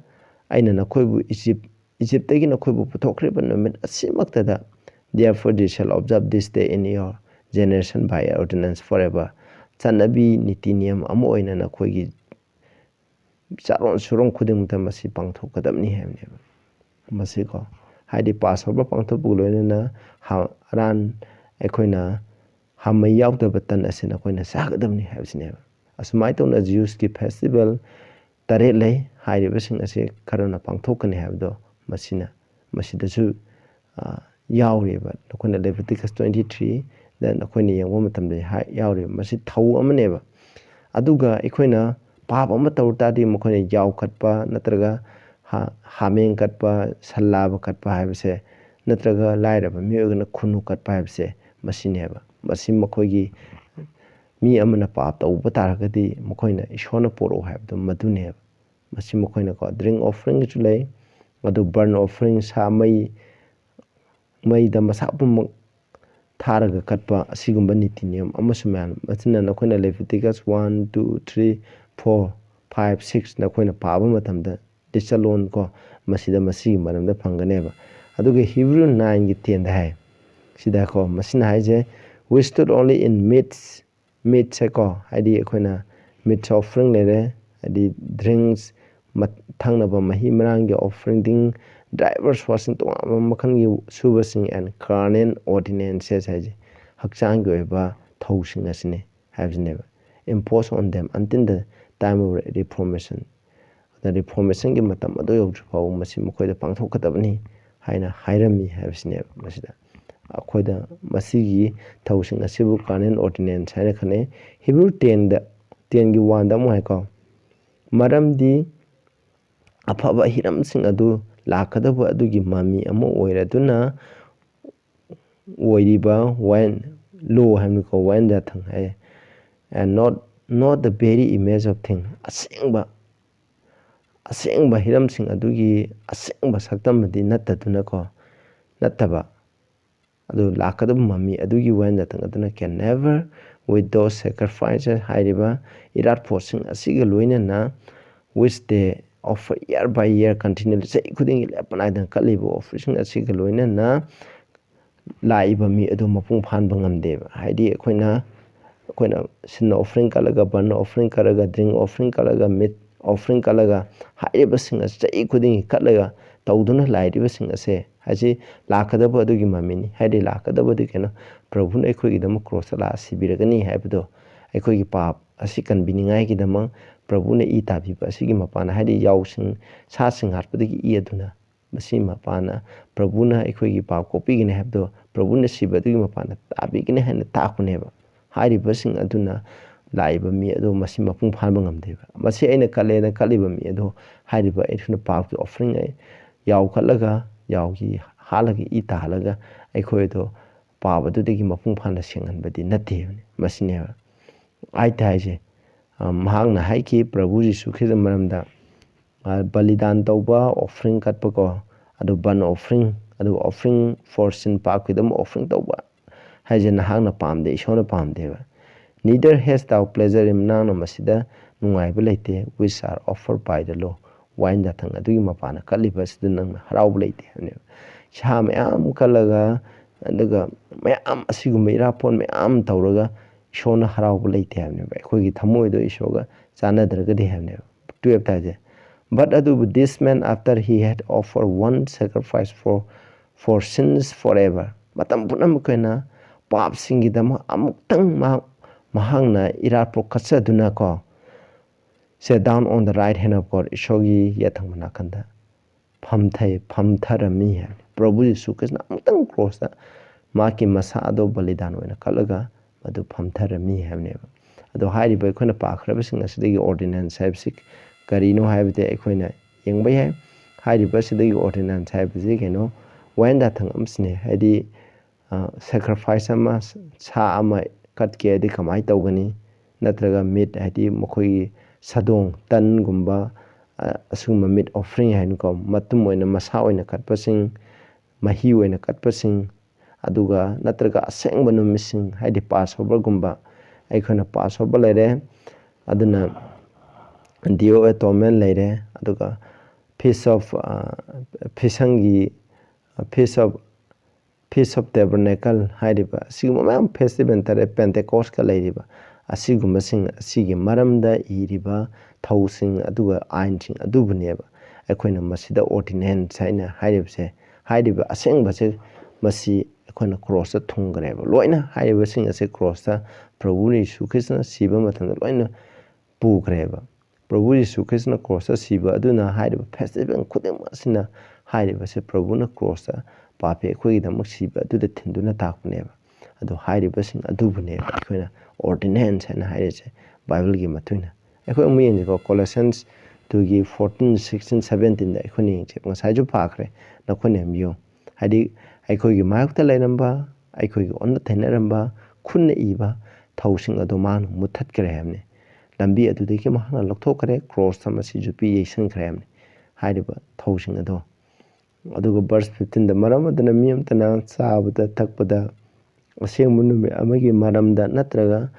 ꯑꯩꯅ ꯅꯈꯣꯏꯕꯨ ꯏꯖꯤꯞ, ꯏꯖꯤꯞꯇꯒꯤ ꯅꯈꯣꯏꯕꯨ ꯄꯨꯊꯣꯛꯈ꯭ꯔꯤꯕ ꯅꯨꯃꯤꯠ ꯑꯁꯤꯃꯛꯇꯗ, "Therefore you shall observe this day in your generation by ordinance forever." ꯆꯠꯅꯕꯤ ꯅꯤꯇꯤ ꯅꯤꯌꯝ ꯑꯃ ꯑꯣꯏꯅ ꯅꯈꯣꯏꯒꯤ ꯆꯥꯔꯣꯟ ꯁꯨꯔꯣꯟ ꯈꯨꯗꯤꯡꯃꯛꯇ ꯃꯁꯤ ꯄꯥꯡꯊꯣꯛꯀꯗꯕꯅꯤ ꯍꯥꯏꯕꯅꯦꯕ꯫ ꯃꯁꯤꯀꯣ, ꯍꯥꯏꯗꯤ Passover ꯄꯥꯡꯊꯣꯛꯄꯒ ꯂꯣꯏꯅꯅ ꯍ-, ꯑꯔꯥꯟ ꯑꯩꯈꯣꯏꯅ ꯍꯥꯃꯩ ꯌꯥꯎꯗꯕ ꯇꯟ ꯑꯁꯤ ꯅꯈꯣꯏꯅ ꯆꯥꯒꯗꯕꯅꯤ ꯍꯥꯏꯕꯁꯤꯅꯦꯕ꯫ ꯑꯁꯨꯃꯥꯏꯅ ꯇꯧꯅ Jews ꯀꯤ festival ꯇꯔꯦꯠ ꯂꯩ꯫ ꯍꯥꯏꯔꯤꯕꯁꯤꯡ ꯑꯁꯤ ꯀꯔꯝꯅ ꯄꯥꯡꯊꯣꯛꯀꯅꯤ ꯍꯥꯏꯕꯗꯣ ꯃꯁꯤꯅ, ꯃꯁꯤꯗꯁꯨ, ꯑ, ꯌꯥꯎꯔꯤꯕ꯫ ꯅꯈꯣꯏꯅ Leviticus twenty three ꯗ ꯅꯈꯣꯏꯅ ꯌꯦꯡꯕ ꯃꯇꯝꯗ ꯍꯥꯏ-, ꯌꯥꯎꯔꯤꯕ꯫ ꯃꯁꯤ ꯊꯧ ꯑꯃꯅꯦꯕ꯫ ꯑꯗꯨꯒ ꯑꯩꯈꯣꯏꯅ ꯄꯥꯞ ꯑꯃ ꯇꯧ ꯇꯥꯔꯗꯤ ꯃꯈꯣꯏꯅ ꯌꯥꯎ ꯀꯠꯄ ꯅꯠꯇ꯭ꯔꯒ ꯍꯥ-, ꯍꯥꯃꯦꯡ ꯀꯠꯄ, ꯁꯟ ꯂꯥꯕ ꯀꯠꯄ ꯍꯥꯏꯕꯁꯦ, ꯅꯠꯇ꯭ꯔꯒ ꯂꯥꯏꯔꯕ ꯃꯤꯑꯣꯏꯒꯅ ꯈꯨꯟꯅꯨ ꯀꯠꯄ ꯍꯥꯏꯕꯁꯦ ꯃꯁꯤꯅꯦꯕ꯫ ꯃꯁꯤ ꯃꯈꯣꯏꯒꯤ, ꯃꯤ ꯑꯃꯅ ꯄꯥꯞ ꯇꯧꯕ ꯇꯥꯔꯒꯗꯤ ꯃꯈꯣꯏꯅ ꯏꯁꯣꯔꯅ ꯄꯣꯔꯛꯑꯣ ꯍꯥꯏꯕꯗꯣ ꯃꯗꯨꯅꯦꯕ꯫ ꯃꯁꯤ ꯃꯈꯣꯏꯅꯀꯣ, drink offering ꯁꯨ ꯂꯩ, ꯑꯗꯨ burnt offering, ꯁꯥ ꯃꯩ, ꯃꯩꯗ ꯃꯁꯥ ꯄꯨꯝꯕ ꯊꯥꯔꯒ ꯀꯠꯄ, ꯑꯁꯤꯒꯨꯝꯕ ꯅꯤꯇꯤ ꯅꯤꯌꯝ ꯑꯃꯁꯨ ꯃꯌꯥꯝ꯫ ꯃꯁꯤꯅ ꯅꯈꯣꯏꯅ Leviticus one, two, three, four, five, six ꯅꯈꯣꯏꯅ ꯄꯥꯕ ꯃꯇꯝꯗ, ꯂꯤꯆꯠꯂꯣꯟ ꯀꯣ, ꯃꯁꯤꯗ ꯃꯁꯤꯒꯤ ꯃꯔꯝꯗ ꯐꯪꯒꯅꯦꯕ꯫ ꯑꯗꯨꯒ Hebrew nine ꯒꯤ ten ꯗ ꯍꯥꯏ, ꯁꯤꯗꯀꯣ, ꯃꯁꯤꯅ ꯍꯥꯏꯁꯦ, "We stood only in meats", meat ꯁꯦꯀꯣ, ꯍꯥꯏꯗꯤ ꯑꯩꯈꯣꯏꯅ meat offering ꯂꯩꯔꯦ, ꯍꯥꯏꯗꯤ drinks, ꯃ-, ꯊꯛꯅꯕ ꯃꯍꯤ ꯃꯔꯥꯡꯒꯤ offering, divers washing, ꯇꯣꯉꯥꯟꯕ ꯃꯈꯜꯒꯤ ꯁꯨꯕꯁꯤꯡ, and carnal ordinances ꯍꯥꯏꯁꯦ ꯍꯛꯆꯥꯡꯒꯤ ꯑꯣꯏꯕ ꯊꯧꯁꯤꯡ ꯑꯁꯤꯅꯤ ꯍꯥꯏꯕꯁꯤꯅꯦꯕ, "imposed on them until the time of reformation", ꯑꯗ reformation ꯒꯤ ꯃꯇꯝ ꯑꯗꯨ ꯌꯧꯗ꯭ꯔꯤ ꯐꯥꯎꯕ ꯃꯁꯤ ꯃꯈꯣꯏꯗ ꯄꯥꯡꯊꯣꯛꯀꯗꯕꯅꯤ ꯍꯥꯏꯅ ꯍꯥꯏꯔꯝꯃꯤ ꯍꯥꯏꯕꯁꯤꯅꯦꯕ꯫ ꯃꯁꯤꯗ ꯑꯩꯈꯣꯏꯗ ꯃꯁꯤꯒꯤ ꯊꯧꯁꯤꯡ ꯑꯁꯤꯕꯨ carnal ordinance ꯍꯥꯏꯅ ꯈꯪꯅꯩ꯫ Hebrew ten ꯗ, ten ꯒꯤ one ꯗ ꯑꯃꯨꯛ ꯍꯥꯏꯀꯣ, "ꯃꯔꯝꯗꯤ ꯑꯐꯕ ꯍꯤꯔꯝꯁꯤꯡ ꯑꯗꯨ ꯂꯥꯛꯀꯗꯕ ꯑꯗꯨꯒꯤ ꯃꯃꯤ ꯑꯃ ꯑꯣꯏꯔꯗꯨꯅ ꯑꯣꯏꯔꯤꯕ ꯋꯥꯌꯦꯜ, ꯂꯣ ꯍꯥꯏꯕꯅꯤꯀꯣ, ꯋꯥꯌꯦꯜ ꯌꯥꯊꯪ ꯍꯥꯏ, and not, not the very image of thing, ꯑꯁꯦꯡꯕ, ꯑꯁꯦꯡꯕ ꯍꯤꯔꯝꯁꯤꯡ ꯑꯗꯨꯒꯤ ꯑꯁꯦꯡꯕ ꯁꯛꯇꯝ ꯑꯗꯤ ꯅꯠꯇꯗꯨꯅꯀꯣ, ꯅꯠꯇꯕ, ꯑꯗꯨ ꯂꯥꯛꯀꯗꯕ ꯃꯃꯤ ꯑꯗꯨꯒꯤ ꯋꯥꯌꯦꯜ ꯌꯥꯊꯪ ꯑꯗꯨꯅ can never, with those sacrifices, ꯍꯥꯏꯔꯤꯕ ꯏꯔꯥꯠ ꯄꯣꯠꯁꯤꯡ ꯑꯁꯤꯒ ꯂꯣꯏꯅꯅ, which they offer year by year continually, ꯆꯍꯤ ꯈꯨꯗꯤꯡꯒꯤ ꯂꯦꯞꯄ ꯅꯥꯏꯗꯅ ꯀꯠꯂꯤꯕ offeringꯁꯤꯡ ꯑꯁꯤꯒ ꯂꯣꯏꯅꯅ ꯂꯥꯛꯏꯕ ꯃꯤ ꯑꯗꯨ ꯃꯄꯨꯡ ꯐꯥꯍꯟꯕ ꯉꯝꯗꯦꯕ꯫ ꯍꯥꯏꯗꯤ ꯑꯩꯈꯣꯏꯅ, ꯑꯩꯈꯣꯏꯅ sin offering ꯀꯠꯂꯒ, burnt offering ꯀꯠꯂꯒ, drink offering ꯀꯠꯂꯒ, meat offering ꯀꯠꯂꯒ, ꯍꯥꯏꯔꯤꯕꯁꯤꯡ ꯑꯁꯤ ꯆꯍꯤ ꯈꯨꯗꯤꯡꯒꯤ ꯀꯠꯂꯒ ꯇꯧꯗꯨꯅ ꯂꯥꯛꯏꯕꯁꯤꯡ ꯑꯁꯦ ꯍꯥꯏꯁꯤ ꯂꯥꯛꯀꯗꯕ ꯑꯗꯨꯒꯤ ꯃꯃꯤꯅꯤ꯫ ꯍꯥꯏꯗꯤ ꯂꯥꯛꯀꯗꯕꯗꯤ ꯀꯩꯅꯣ, ꯄ꯭ꯔꯚꯨꯅ ꯑꯩꯈꯣꯏꯒꯤꯗꯃꯛ ꯀ꯭ꯔꯣꯁꯇ ꯂꯥꯛꯑ ꯁꯤꯕꯤꯔꯒꯅꯤ ꯍꯥꯏꯕꯗꯣ, ꯑꯩꯈꯣꯏꯒꯤ ꯄꯥꯞ ꯑꯁꯤ ꯀꯟꯕꯤꯅꯤꯡꯉꯥꯏꯒꯤꯗꯃꯛ ꯄ꯭ꯔꯚꯨꯅ ꯏ ꯇꯥꯕꯤꯕ ꯑꯁꯤꯒꯤ ꯃꯄꯥꯟꯅ, ꯍꯥꯏꯗꯤ ꯌꯥꯎꯁꯤꯡ, ꯁꯥꯁꯤꯡ ꯍꯥꯠꯄꯗꯒꯤ ꯏ ꯑꯗꯨꯅ, ꯃꯁꯤ ꯃꯄꯥꯟꯅ ꯄ꯭ꯔꯚꯨꯅ ꯑꯩꯈꯣꯏꯒꯤ ꯄꯥꯞ ꯀꯣꯛꯄꯤꯒꯅꯤ ꯍꯥꯏꯕꯗꯣ, ꯄ꯭ꯔꯚꯨꯅ ꯁꯤꯕ ꯑꯗꯨꯒꯤ ꯃꯄꯥꯟꯅ ꯇꯥꯕꯤꯒꯅꯤ ꯍꯥꯏꯅ ꯇꯥꯛꯄꯅꯦꯕ꯫ ꯍꯥꯏꯔꯤꯕꯁꯤꯡ ꯑꯗꯨꯅ ꯂꯥꯛꯏꯕ ꯃꯤ ꯑꯗꯨ ꯃꯁꯤ ꯃꯄꯨꯡ ꯐꯥꯍꯟꯕ ꯉꯝꯗꯦꯕ꯫ ꯃꯁꯤ ꯑꯩꯅ ꯀꯠꯂꯦꯅ ꯀꯠꯂꯤꯕ ꯃꯤ ꯑꯗꯨ, ꯍꯥꯏꯔꯤꯕ ꯑꯩꯈꯣꯏꯅ ꯄꯥꯞꯀꯤ offering, ꯌꯥꯎ ꯀꯠꯂꯒ, ꯌꯥꯎꯒꯤ ꯍꯥꯠꯂꯒ, ꯏ ꯇꯥꯍꯜꯂꯒ ꯑꯩꯈꯣꯏ ꯑꯗꯨ ꯄꯥꯞ ꯑꯗꯨꯗꯒꯤ ꯃꯄꯨꯡ ꯐꯥꯅ ꯁꯦꯡꯍꯟꯕꯗꯤ ꯅꯠꯇꯦ ꯍꯥꯏꯕꯅꯤ꯫ ꯃꯁꯤꯅꯦꯕ ꯑꯥꯏꯠꯇ ꯍꯥꯏꯁꯦ꯫ ꯑ, ꯃꯍꯥꯛꯅ ꯍꯥꯏꯈꯤ, ꯄ꯭ꯔꯚꯨ ꯖꯤꯁꯨ ꯈ꯭ꯔꯤꯁꯇ ꯃꯔꯝꯗ, ꯑ, ꯕꯂꯤꯗꯥꯟ ꯇꯧꯕ, offering ꯀꯠꯄꯀꯣ, ꯑꯗꯨ burnt offering, ꯑꯗꯨ offering for sin, ꯄꯥꯞꯀꯤꯗꯃꯛ offering ꯇꯧꯕ ꯍꯥꯏꯁꯦ ꯅꯍꯥꯛꯅ ꯄꯥꯝꯗꯦ, ꯏꯁꯣꯔꯅ ꯄꯥꯝꯗꯦꯕ꯫ Neither hast thou pleasure in, ꯅꯪꯅ ꯃꯁꯤꯗ ꯅꯨꯡꯉꯥꯏꯕ ꯂꯩꯇꯦ, which are offered by the law, ꯋꯥꯌꯦꯜ ꯌꯥꯊꯪ ꯑꯗꯨꯒꯤ ꯃꯄꯥꯟꯅ ꯀꯠꯂꯤꯕ ꯑꯁꯤꯗ ꯅꯪꯅ ꯍꯔꯥꯎꯕ ꯂꯩꯇꯦ ꯍꯥꯏꯕꯅꯦꯕ꯫ ꯁꯥ ꯃꯌꯥꯝ ꯀꯠꯂꯒ, ꯑꯗꯨꯒ ꯃꯌꯥꯝ ꯑꯁꯤꯒꯨꯝꯕ ꯏꯔꯥꯠꯄꯣꯠ ꯃꯌꯥꯝ ꯇꯧꯔꯒ ꯏꯁꯣꯔꯅ ꯍꯔꯥꯎꯕ ꯂꯩꯇꯦ ꯍꯥꯏꯕꯅꯦꯕ꯫ ꯑꯩꯈꯣꯏꯒꯤ ꯊꯃꯣꯏꯗꯣ ꯏꯁꯣꯔꯒ ꯆꯥꯟꯅꯗ꯭ꯔꯒꯗꯤ ꯍꯥꯏꯕꯅꯦꯕ꯫ Twelfth ꯍꯥꯏꯁꯦ, "But ꯑꯗꯨꯕꯨ this man, after he had offered one sacrifice for, for sins forever," ꯃꯇꯝ ꯄꯨꯝꯅꯃꯛꯀꯤ ꯑꯣꯏꯅ ꯄꯥꯞꯁꯤꯡꯒꯤꯗꯃꯛ ꯑꯃꯨꯛꯇꯪ ꯃꯍꯥꯛ, ꯃꯍꯥꯛꯅ ꯏꯔꯥꯠꯄꯣꯠ ꯀꯠꯆꯗꯨꯅ ꯀꯣ, "sat down on the right hand of God," ꯏꯁꯣꯔꯒꯤ ꯌꯦꯠ ꯊꯪꯕ ꯅꯥꯀꯟꯗ ꯐꯝꯊꯩ, ꯐꯝꯊꯔꯝꯃꯤ ꯍꯥꯏꯕꯅꯤ꯫ ꯄ꯭ꯔꯚꯨ ꯖꯤꯁꯨ ꯈ꯭ꯔꯤꯁꯅ ꯑꯃꯨꯛꯇꯪ ꯀ꯭ꯔꯣꯁꯇ ꯃꯍꯥꯛꯀꯤ ꯃꯁꯥ ꯑꯗꯣ ꯕꯂꯤꯗꯥꯟ ꯑꯣꯏꯅ ꯀꯠꯂꯒ ꯃꯗꯨ ꯐꯝꯊꯔꯝꯃꯤ ꯍꯥꯏꯕꯅꯦꯕ꯫ ꯑꯗꯣ ꯍꯥꯏꯔꯤꯕ ꯑꯩꯈꯣꯏꯅ ꯄꯥꯈ꯭ꯔꯕꯁꯤꯡ ꯑꯁꯤꯗꯒꯤ ordinance ꯍꯥꯏꯕꯁꯤ ꯀꯔꯤꯅꯣ ꯍꯥꯏꯕꯗꯤ ꯑꯩꯈꯣꯏꯅ ꯌꯦꯡꯕ ꯌꯥꯏ꯫ ꯍꯥꯏꯔꯤꯕ ꯑꯁꯤꯗꯒꯤ ordinance ꯍꯥꯏꯕꯁꯤ ꯀꯩꯅꯣ, ꯋꯥꯌꯦꯜ ꯌꯥꯊꯪ ꯑꯃꯁꯤꯅꯦ꯫ ꯍꯥꯏꯗꯤ, sacrifice ꯑꯃ, ꯁꯥ ꯑꯃ ꯀꯠꯀꯦ ꯍꯥꯏꯗꯤ ꯀꯃꯥꯏꯅ ꯇꯧꯒꯅꯤ? ꯅꯠꯇ꯭ꯔꯒ meat, ꯍꯥꯏꯗꯤ ꯃꯈꯣꯏꯒꯤ ꯁꯥꯗꯣꯡ, ꯇꯟꯒꯨꯝꯕ, ꯑ, ꯑꯁꯤꯒꯨꯝꯕ meat offering ꯍꯥꯏꯅꯀꯣ, ꯃꯇꯨꯝ ꯑꯣꯏꯅ, ꯃꯁꯥ ꯑꯣꯏꯅ ꯀꯠꯄꯁꯤꯡ, ꯃꯍꯤ ꯑꯣꯏꯅ ꯀꯠꯄꯁꯤꯡ, ꯑꯗꯨꯒ ꯅꯠꯇ꯭ꯔꯒ ꯑꯁꯦꯡꯕ ꯅꯨꯃꯤꯠꯁꯤꯡ, ꯍꯥꯏꯗꯤ Passoverꯒꯨꯝꯕ, ꯑꯩꯈꯣꯏꯅ Passover ꯂꯩꯔꯦ, ꯑꯗꯨꯅ Day of Atonement ꯂꯩꯔꯦ, ꯑꯗꯨꯒ Feast of, ꯑ, ꯐꯤꯁꯪꯒꯤ, Feast of, Feast of Tabernacle ꯍꯥꯏꯔꯤꯕ ꯑꯁꯤꯒꯨꯝꯕ ꯃꯌꯥꯝ festival ꯇꯔꯦꯠ, Pentecost ꯀ ꯂꯩꯔꯤꯕ ꯑꯁꯤꯒꯨꯝꯕꯁꯤꯡ ꯑꯁꯤꯒꯤ ꯃꯔꯝꯗ ꯏꯔꯤꯕ ꯊꯧꯁꯤꯡ ꯑꯗꯨꯒ ꯑꯥꯏꯟꯁꯤꯡ ꯑꯗꯨꯕꯨꯅꯦꯕ ꯑꯩꯈꯣꯏꯅ ꯃꯁꯤꯗ ordinance ꯍꯥꯏꯅ ꯍꯥꯏꯔꯤꯕꯁꯦ꯫ ꯍꯥꯏꯔꯤꯕ ꯑꯁꯦꯡꯕꯁꯦ ꯃꯁꯤ ꯑꯩꯈꯣꯏꯅ cross ꯇ ꯊꯨꯡꯈ꯭ꯔꯦꯕ꯫ ꯂꯣꯏꯅ ꯍꯥꯏꯔꯤꯕꯁꯤꯡ ꯑꯁꯦ cross ꯇ ꯄ꯭ꯔꯚꯨ ꯌꯤꯁꯨ ꯈ꯭ꯔꯤꯁꯇꯅ ꯁꯤꯕ ꯃꯇꯝꯗ ꯂꯣꯏꯅ ꯄꯨꯈ꯭ꯔꯦꯕ꯫ ꯄ꯭ꯔꯚꯨ ꯌꯤꯁꯨ ꯈ꯭ꯔꯤꯁꯇꯅ cross ꯇ ꯁꯤꯕ ꯑꯗꯨꯅ ꯍꯥꯏꯔꯤꯕ festival ꯈꯨꯗꯤꯡꯃꯛ ꯑꯁꯤꯅ ꯍꯥꯏꯔꯤꯕꯁꯦ ꯄ꯭ꯔꯚꯨꯅ cross ꯇ ꯄꯥꯄꯤ ꯑꯩꯈꯣꯏꯒꯤꯗꯃꯛ ꯁꯤꯕ ꯑꯗꯨꯗ ꯊꯤꯟꯗꯨꯅ ꯇꯥꯛꯄꯅꯦꯕ꯫ ꯑꯗꯣ ꯍꯥꯏꯔꯤꯕꯁꯤꯡ ꯑꯗꯨꯕꯨꯅꯦꯕ ꯑꯩꯈꯣꯏꯅ ordinance ꯍꯥꯏꯅ ꯍꯥꯏꯔꯤꯁꯦ꯫ Bible ꯒꯤ ꯃꯇꯨꯡ ꯏꯟꯅ ꯑꯩꯈꯣꯏ ꯑꯃꯨꯛ ꯌꯦꯡꯁꯤꯀꯣ, Colossians two ꯒꯤ fourteen, sixteen, seventeen ꯗ ꯑꯩꯈꯣꯏꯅ ꯌꯦꯡꯁꯦ꯫ ꯉꯁꯥꯏꯁꯨ ꯄꯥꯈ꯭ꯔꯦ, ꯅꯈꯣꯏꯅ ꯌꯥꯝ ꯌꯦꯡꯉꯨ꯫ ꯍꯥꯏꯗꯤ ꯑꯩꯈꯣꯏꯒꯤ ꯃꯥꯌꯣꯛꯇ ꯂꯩꯔꯝꯕ, ꯑꯩꯈꯣꯏꯒꯤ ꯑꯣꯟꯅ ꯇꯩꯅꯔꯝꯕ ꯈꯨꯠꯅ ꯏꯕ ꯊꯧꯁꯤꯡ ꯑꯗꯨ ꯃꯥꯅ ꯃꯨꯠꯊꯠꯈ꯭ꯔꯦ ꯍꯥꯏꯕꯅꯤ꯫ ꯂꯝꯕꯤ ꯑꯗꯨꯗꯒꯤ ꯃꯍꯥꯛꯅ ꯂꯧꯊꯣꯛꯈ꯭ꯔꯦ, cross ꯇ ꯃꯁꯤ ꯌꯣꯠꯄꯤ ꯌꯩꯁꯟꯈ꯭ꯔꯦ ꯍꯥꯏꯕꯅꯤ꯫ ꯍꯥꯏꯔꯤꯕ ꯊꯧꯁꯤꯡ ꯑꯗꯣ꯫ ꯑꯗꯨꯒ verse fifteen ꯗ, "ꯃꯔꯝ ꯑꯗꯨꯅ ꯃꯤ ꯑꯃꯠꯇꯅ ꯆꯥꯕꯗ ꯊꯛꯄꯗ ꯑꯁꯦꯡꯕ ꯅꯨꯃꯤꯠ ꯑꯃꯒꯤ ꯃꯔꯝꯗ ꯅꯠꯇ꯭ꯔꯒ,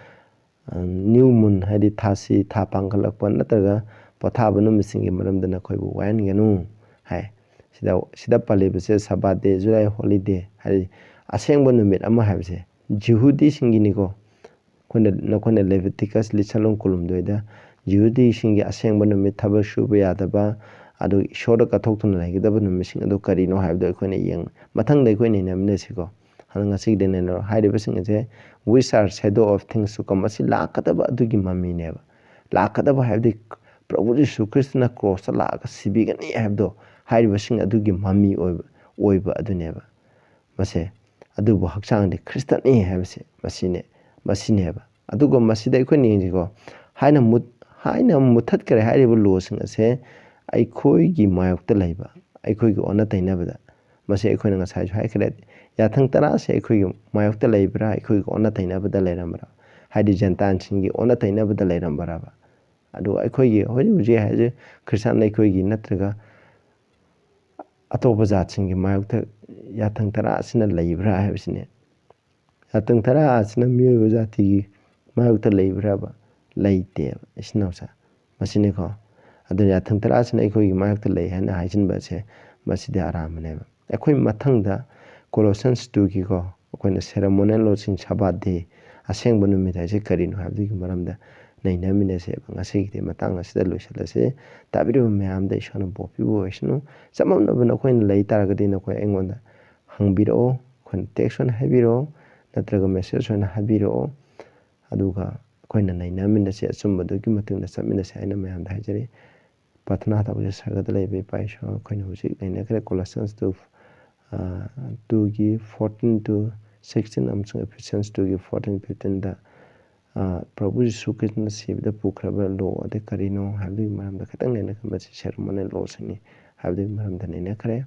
ꯑ, new moon ꯍꯥꯏꯗꯤ ꯊꯥꯁꯤ, ꯊꯥ ꯄꯥꯡꯈꯠꯂꯛꯄ ꯅꯠꯇ꯭ꯔꯒ ꯄꯣꯊꯥꯕ ꯅꯨꯃꯤꯠꯁꯤꯡꯒꯤ ꯃꯔꯝꯗ ꯅꯈꯣꯏꯕꯨ ꯋꯥꯍꯟꯒꯅꯨ" ꯍꯥꯏ꯫ ꯁꯤꯗ, ꯁꯤꯗ ꯄꯜꯂꯤꯕꯁꯦ Sabbath day, July holiday ꯍꯥꯏꯗꯤ ꯑꯁꯦꯡꯕ ꯅꯨꯃꯤꯠ ꯑꯃ ꯍꯥꯏꯕꯁꯦ ꯖꯤꯍꯨꯗꯤꯁꯤꯡꯒꯤꯅꯤꯀꯣ꯫ ꯑꯩꯈꯣꯏꯅ, ꯅꯈꯣꯏꯅ Leviticus ꯂꯤꯁꯜꯂꯣꯡ ꯀꯨꯟꯍꯨꯝꯗꯣꯏꯗ ꯖꯤꯍꯨꯗꯤꯁꯤꯡꯒꯤ ꯑꯁꯦꯡꯕ ꯅꯨꯃꯤꯠ, ꯊꯕꯛ ꯁꯨꯕ ꯌꯥꯗꯕ, ꯑꯗꯨ ꯏꯁꯣꯔꯗ ꯀꯠꯊꯣꯛꯇꯨꯅ ꯂꯩꯒꯗꯕ ꯅꯨꯃꯤꯠꯁꯤꯡ ꯑꯗꯨ ꯀꯔꯤꯅꯣ ꯍꯥꯏꯕꯗꯣ ꯑꯩꯈꯣꯏꯅ ꯌꯦꯡ-, ꯃꯊꯪꯗ ꯑꯩꯈꯣꯏ ꯅꯩꯅꯃꯤꯟꯅꯁꯤꯀꯣ꯫ ꯑꯗꯣ ꯉꯁꯤꯒꯤꯗꯤ ꯅꯩꯅꯔꯣ꯫ ꯍꯥꯏꯔꯤꯕꯁꯤꯡ ꯑꯁꯦ which are shadow of things to come, ꯃꯁꯤ ꯂꯥꯛꯀꯗꯕ ꯑꯗꯨꯒꯤ ꯃꯃꯤꯅꯦꯕ꯫ ꯂꯥꯛꯀꯗꯕ ꯍꯥꯏꯕꯗꯤ ꯄ꯭ꯔꯚꯨ ꯖꯤꯁꯨ ꯈ꯭ꯔꯤꯁꯇꯅ cross ꯇ ꯂꯥꯛꯑꯒ ꯁꯤꯕꯤꯒꯅꯤ ꯍꯥꯏꯕꯗꯣ, ꯍꯥꯏꯔꯤꯕꯁꯤꯡ ꯑꯗꯨꯒꯤ ꯃꯃꯤ ꯑꯣꯏꯕ, ꯑꯣꯏꯕ ꯑꯗꯨꯅꯦꯕ꯫ ꯃꯁꯦ, ꯑꯗꯨꯕꯨ ꯍꯛꯆꯥꯡꯗꯤ ꯈ꯭ꯔꯤꯁꯇꯅꯤ ꯍꯥꯏꯕꯁꯦ ꯃꯁꯤꯅꯦ, ꯃꯁꯤꯅꯦꯕ꯫ ꯑꯗꯨꯒ ꯃꯁꯤꯗ ꯑꯩꯈꯣꯏꯅ ꯌꯦꯡꯁꯤꯀꯣ, ꯍꯥꯏꯅ ꯃꯨꯠ-, ꯍꯥꯏꯅ ꯃꯨꯠꯊꯠꯈ꯭ꯔꯦ ꯍꯥꯏꯔꯤꯕ law ꯁꯤꯡ ꯑꯁꯦ, ꯑꯩꯈꯣꯏꯒꯤ ꯃꯥꯌꯣꯛꯇ ꯂꯩꯕ, ꯑꯩꯈꯣꯏꯒꯤ ꯑꯣꯟꯅ ꯇꯩꯅꯕꯗ, ꯃꯁꯤ ꯑꯩꯈꯣꯏꯅ ꯉꯁꯥꯏꯁꯨ ꯍꯥꯏꯈ꯭ꯔꯦ, ꯌꯥꯊꯪ ꯇꯔꯥꯁꯦ ꯑꯩꯈꯣꯏꯒꯤ ꯃꯥꯌꯣꯛꯇ ꯂꯩꯕ꯭ꯔꯥ, ꯑꯩꯈꯣꯏꯒꯤ ꯑꯣꯟꯅ ꯇꯩꯅꯕꯗ ꯂꯩꯔꯝꯕ꯭ꯔꯥ? ꯍꯥꯏꯗꯤ ꯖꯦꯟꯇꯥꯏꯜꯁꯤꯡꯒꯤ ꯑꯣꯟꯅ ꯇꯩꯅꯕꯗ ꯂꯩꯔꯝꯕ꯭ꯔꯕ? ꯑꯗꯨꯒ ꯑꯩꯈꯣꯏꯒꯤ ꯍꯧꯖꯤꯛ ꯍꯧꯖꯤꯛ ꯍꯥꯏꯁꯦ ꯈ꯭ꯔꯤꯁꯇꯥꯟ ꯑꯩꯈꯣꯏꯒꯤ ꯅꯠꯇ꯭ꯔꯒ ꯑꯇꯣꯞꯄ ꯖꯥꯠꯁꯤꯡꯒꯤ ꯃꯥꯌꯣꯛꯇ ꯌꯥꯊꯪ ꯇꯔꯥ ꯑꯁꯤꯅ ꯂꯩꯕ꯭ꯔꯥ ꯍꯥꯏꯕꯁꯤꯅꯦ꯫ ꯌꯥꯊꯪ ꯇꯔꯥ ꯑꯁꯤꯅ ꯃꯤꯑꯣꯏꯕ ꯖꯥꯇꯤꯒꯤ ꯃꯥꯌꯣꯛꯇ ꯂꯩꯕ꯭ꯔꯕ? ꯂꯩꯇꯦꯕ, ꯏꯆꯤꯟ ꯏꯅꯥꯎꯁꯦ꯫ ꯃꯁꯤꯅꯤꯀꯣ꯫ ꯑꯗꯨꯅ ꯌꯥꯊꯪ ꯇꯔꯥ ꯑꯁꯤꯅ ꯑꯩꯈꯣꯏꯒꯤ ꯃꯥꯌꯣꯛꯇ ꯂꯩ ꯍꯥꯏꯅ ꯍꯥꯏꯖꯤꯟꯕ ꯑꯁꯦ, ꯃꯁꯤꯗꯤ ꯑꯔꯥꯟꯕꯅꯦꯕ꯫ ꯑꯩꯈꯣꯏ ꯃꯊꯪꯗ Colossians two ꯒꯤꯀꯣ, ꯑꯩꯈꯣꯏꯅ ceremonial law ꯁꯤꯡ, Sabbath day, ꯑꯁꯦꯡꯕ ꯅꯨꯃꯤꯠ ꯍꯥꯏꯁꯦ ꯀꯔꯤꯅꯣ ꯍꯥꯏꯕꯗꯨꯒꯤ ꯃꯔꯝꯗ ꯅꯩꯅꯃꯤꯟꯅꯁꯦꯕ꯫ ꯉꯁꯤꯒꯤꯗꯤ ꯃꯇꯥꯡ ꯑꯁꯤꯗ ꯂꯣꯏꯁꯤꯜꯂꯁꯤ꯫ ꯇꯥꯕꯤꯔꯤꯕ ꯃꯌꯥꯝꯗ ꯏꯁꯣꯔꯅ ꯕꯣꯔ ꯄꯤꯕ ꯑꯣꯏꯁꯅꯨ꯫ ꯆꯃꯝꯅꯕ ꯅꯈꯣꯏꯅ ꯂꯩ ꯇꯥꯔꯒꯗꯤ ꯅꯈꯣꯏ ꯑꯩꯉꯣꯟꯗ ꯍꯪꯕꯤꯔꯛꯑꯣ, ꯑꯩꯈꯣꯏꯅ text ꯑꯣꯏꯅ ꯍꯥꯏꯕꯤꯔꯛꯑꯣ, ꯅꯠꯇ꯭ꯔꯒ message ꯑꯣꯏꯅ ꯍꯥꯏꯕꯤꯔꯛꯑꯣ꯫ ꯑꯗꯨꯒ ꯑꯩꯈꯣꯏꯅ ꯅꯩꯅꯃꯤꯟꯅꯁꯤ, ꯑꯆꯨꯝꯕꯗꯨꯒꯤ ꯃꯇꯨꯡꯗ ꯆꯠꯃꯤꯟꯅꯁꯤ ꯍꯥꯏꯅ ꯃꯌꯥꯝꯗ ꯍꯥꯏꯖꯔꯤ꯫ ꯄ꯭ꯔꯥꯊꯅꯥ ꯇꯧꯕꯁꯦ꯫ ꯁꯔꯒꯗ ꯂꯩꯕ ꯏꯄꯥ ꯏꯁꯣꯔ, ꯑꯩꯈꯣꯏꯅ ꯍꯧꯖꯤꯛ ꯅꯩꯅꯈ꯭ꯔꯦ Colossians two, ꯑ, two ꯒꯤ fourteen to sixteen ꯑꯃꯁꯨꯡ Ephesians two ꯒꯤ fourteen fifteen ꯗ, ꯑ, ꯄ꯭ꯔꯚꯨ ꯖꯤꯁꯨ ꯈ꯭ꯔꯤꯁꯇꯅ ꯁꯤꯕꯗ ꯄꯨꯈ꯭ꯔꯕ law ꯑꯗꯨ ꯀꯔꯤꯅꯣ ꯍꯥꯏꯕꯗꯨꯒꯤ ꯃꯔꯝꯗ ꯈꯤꯇꯪ ꯅꯩꯅꯈ꯭ꯔꯦ꯫ ꯃꯁꯤ ceremonial law ꯁꯤꯡꯅꯤ ꯍꯥꯏꯕꯗꯨꯒꯤ ꯃꯔꯝꯗ ꯅꯩꯅꯈ꯭ꯔꯦ꯫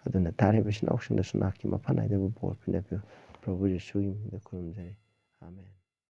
ꯑꯗꯨꯅ ꯇꯥꯔꯤꯕ ꯏꯆꯤꯟ ꯏꯅꯥꯎꯁꯤꯡꯗꯁꯨ ꯅꯥꯛꯀꯤ ꯃꯐꯝ ꯅꯥꯏꯗꯕ ꯕꯣꯔ ꯄꯤꯅꯕꯤꯌꯨ꯫ ꯄ꯭ꯔꯚꯨ ꯖꯤꯁꯨꯒꯤ ꯃꯤꯡꯗ ꯈꯨꯔꯨꯝꯖꯔꯤ꯫ ꯑꯥꯃꯦꯟ꯫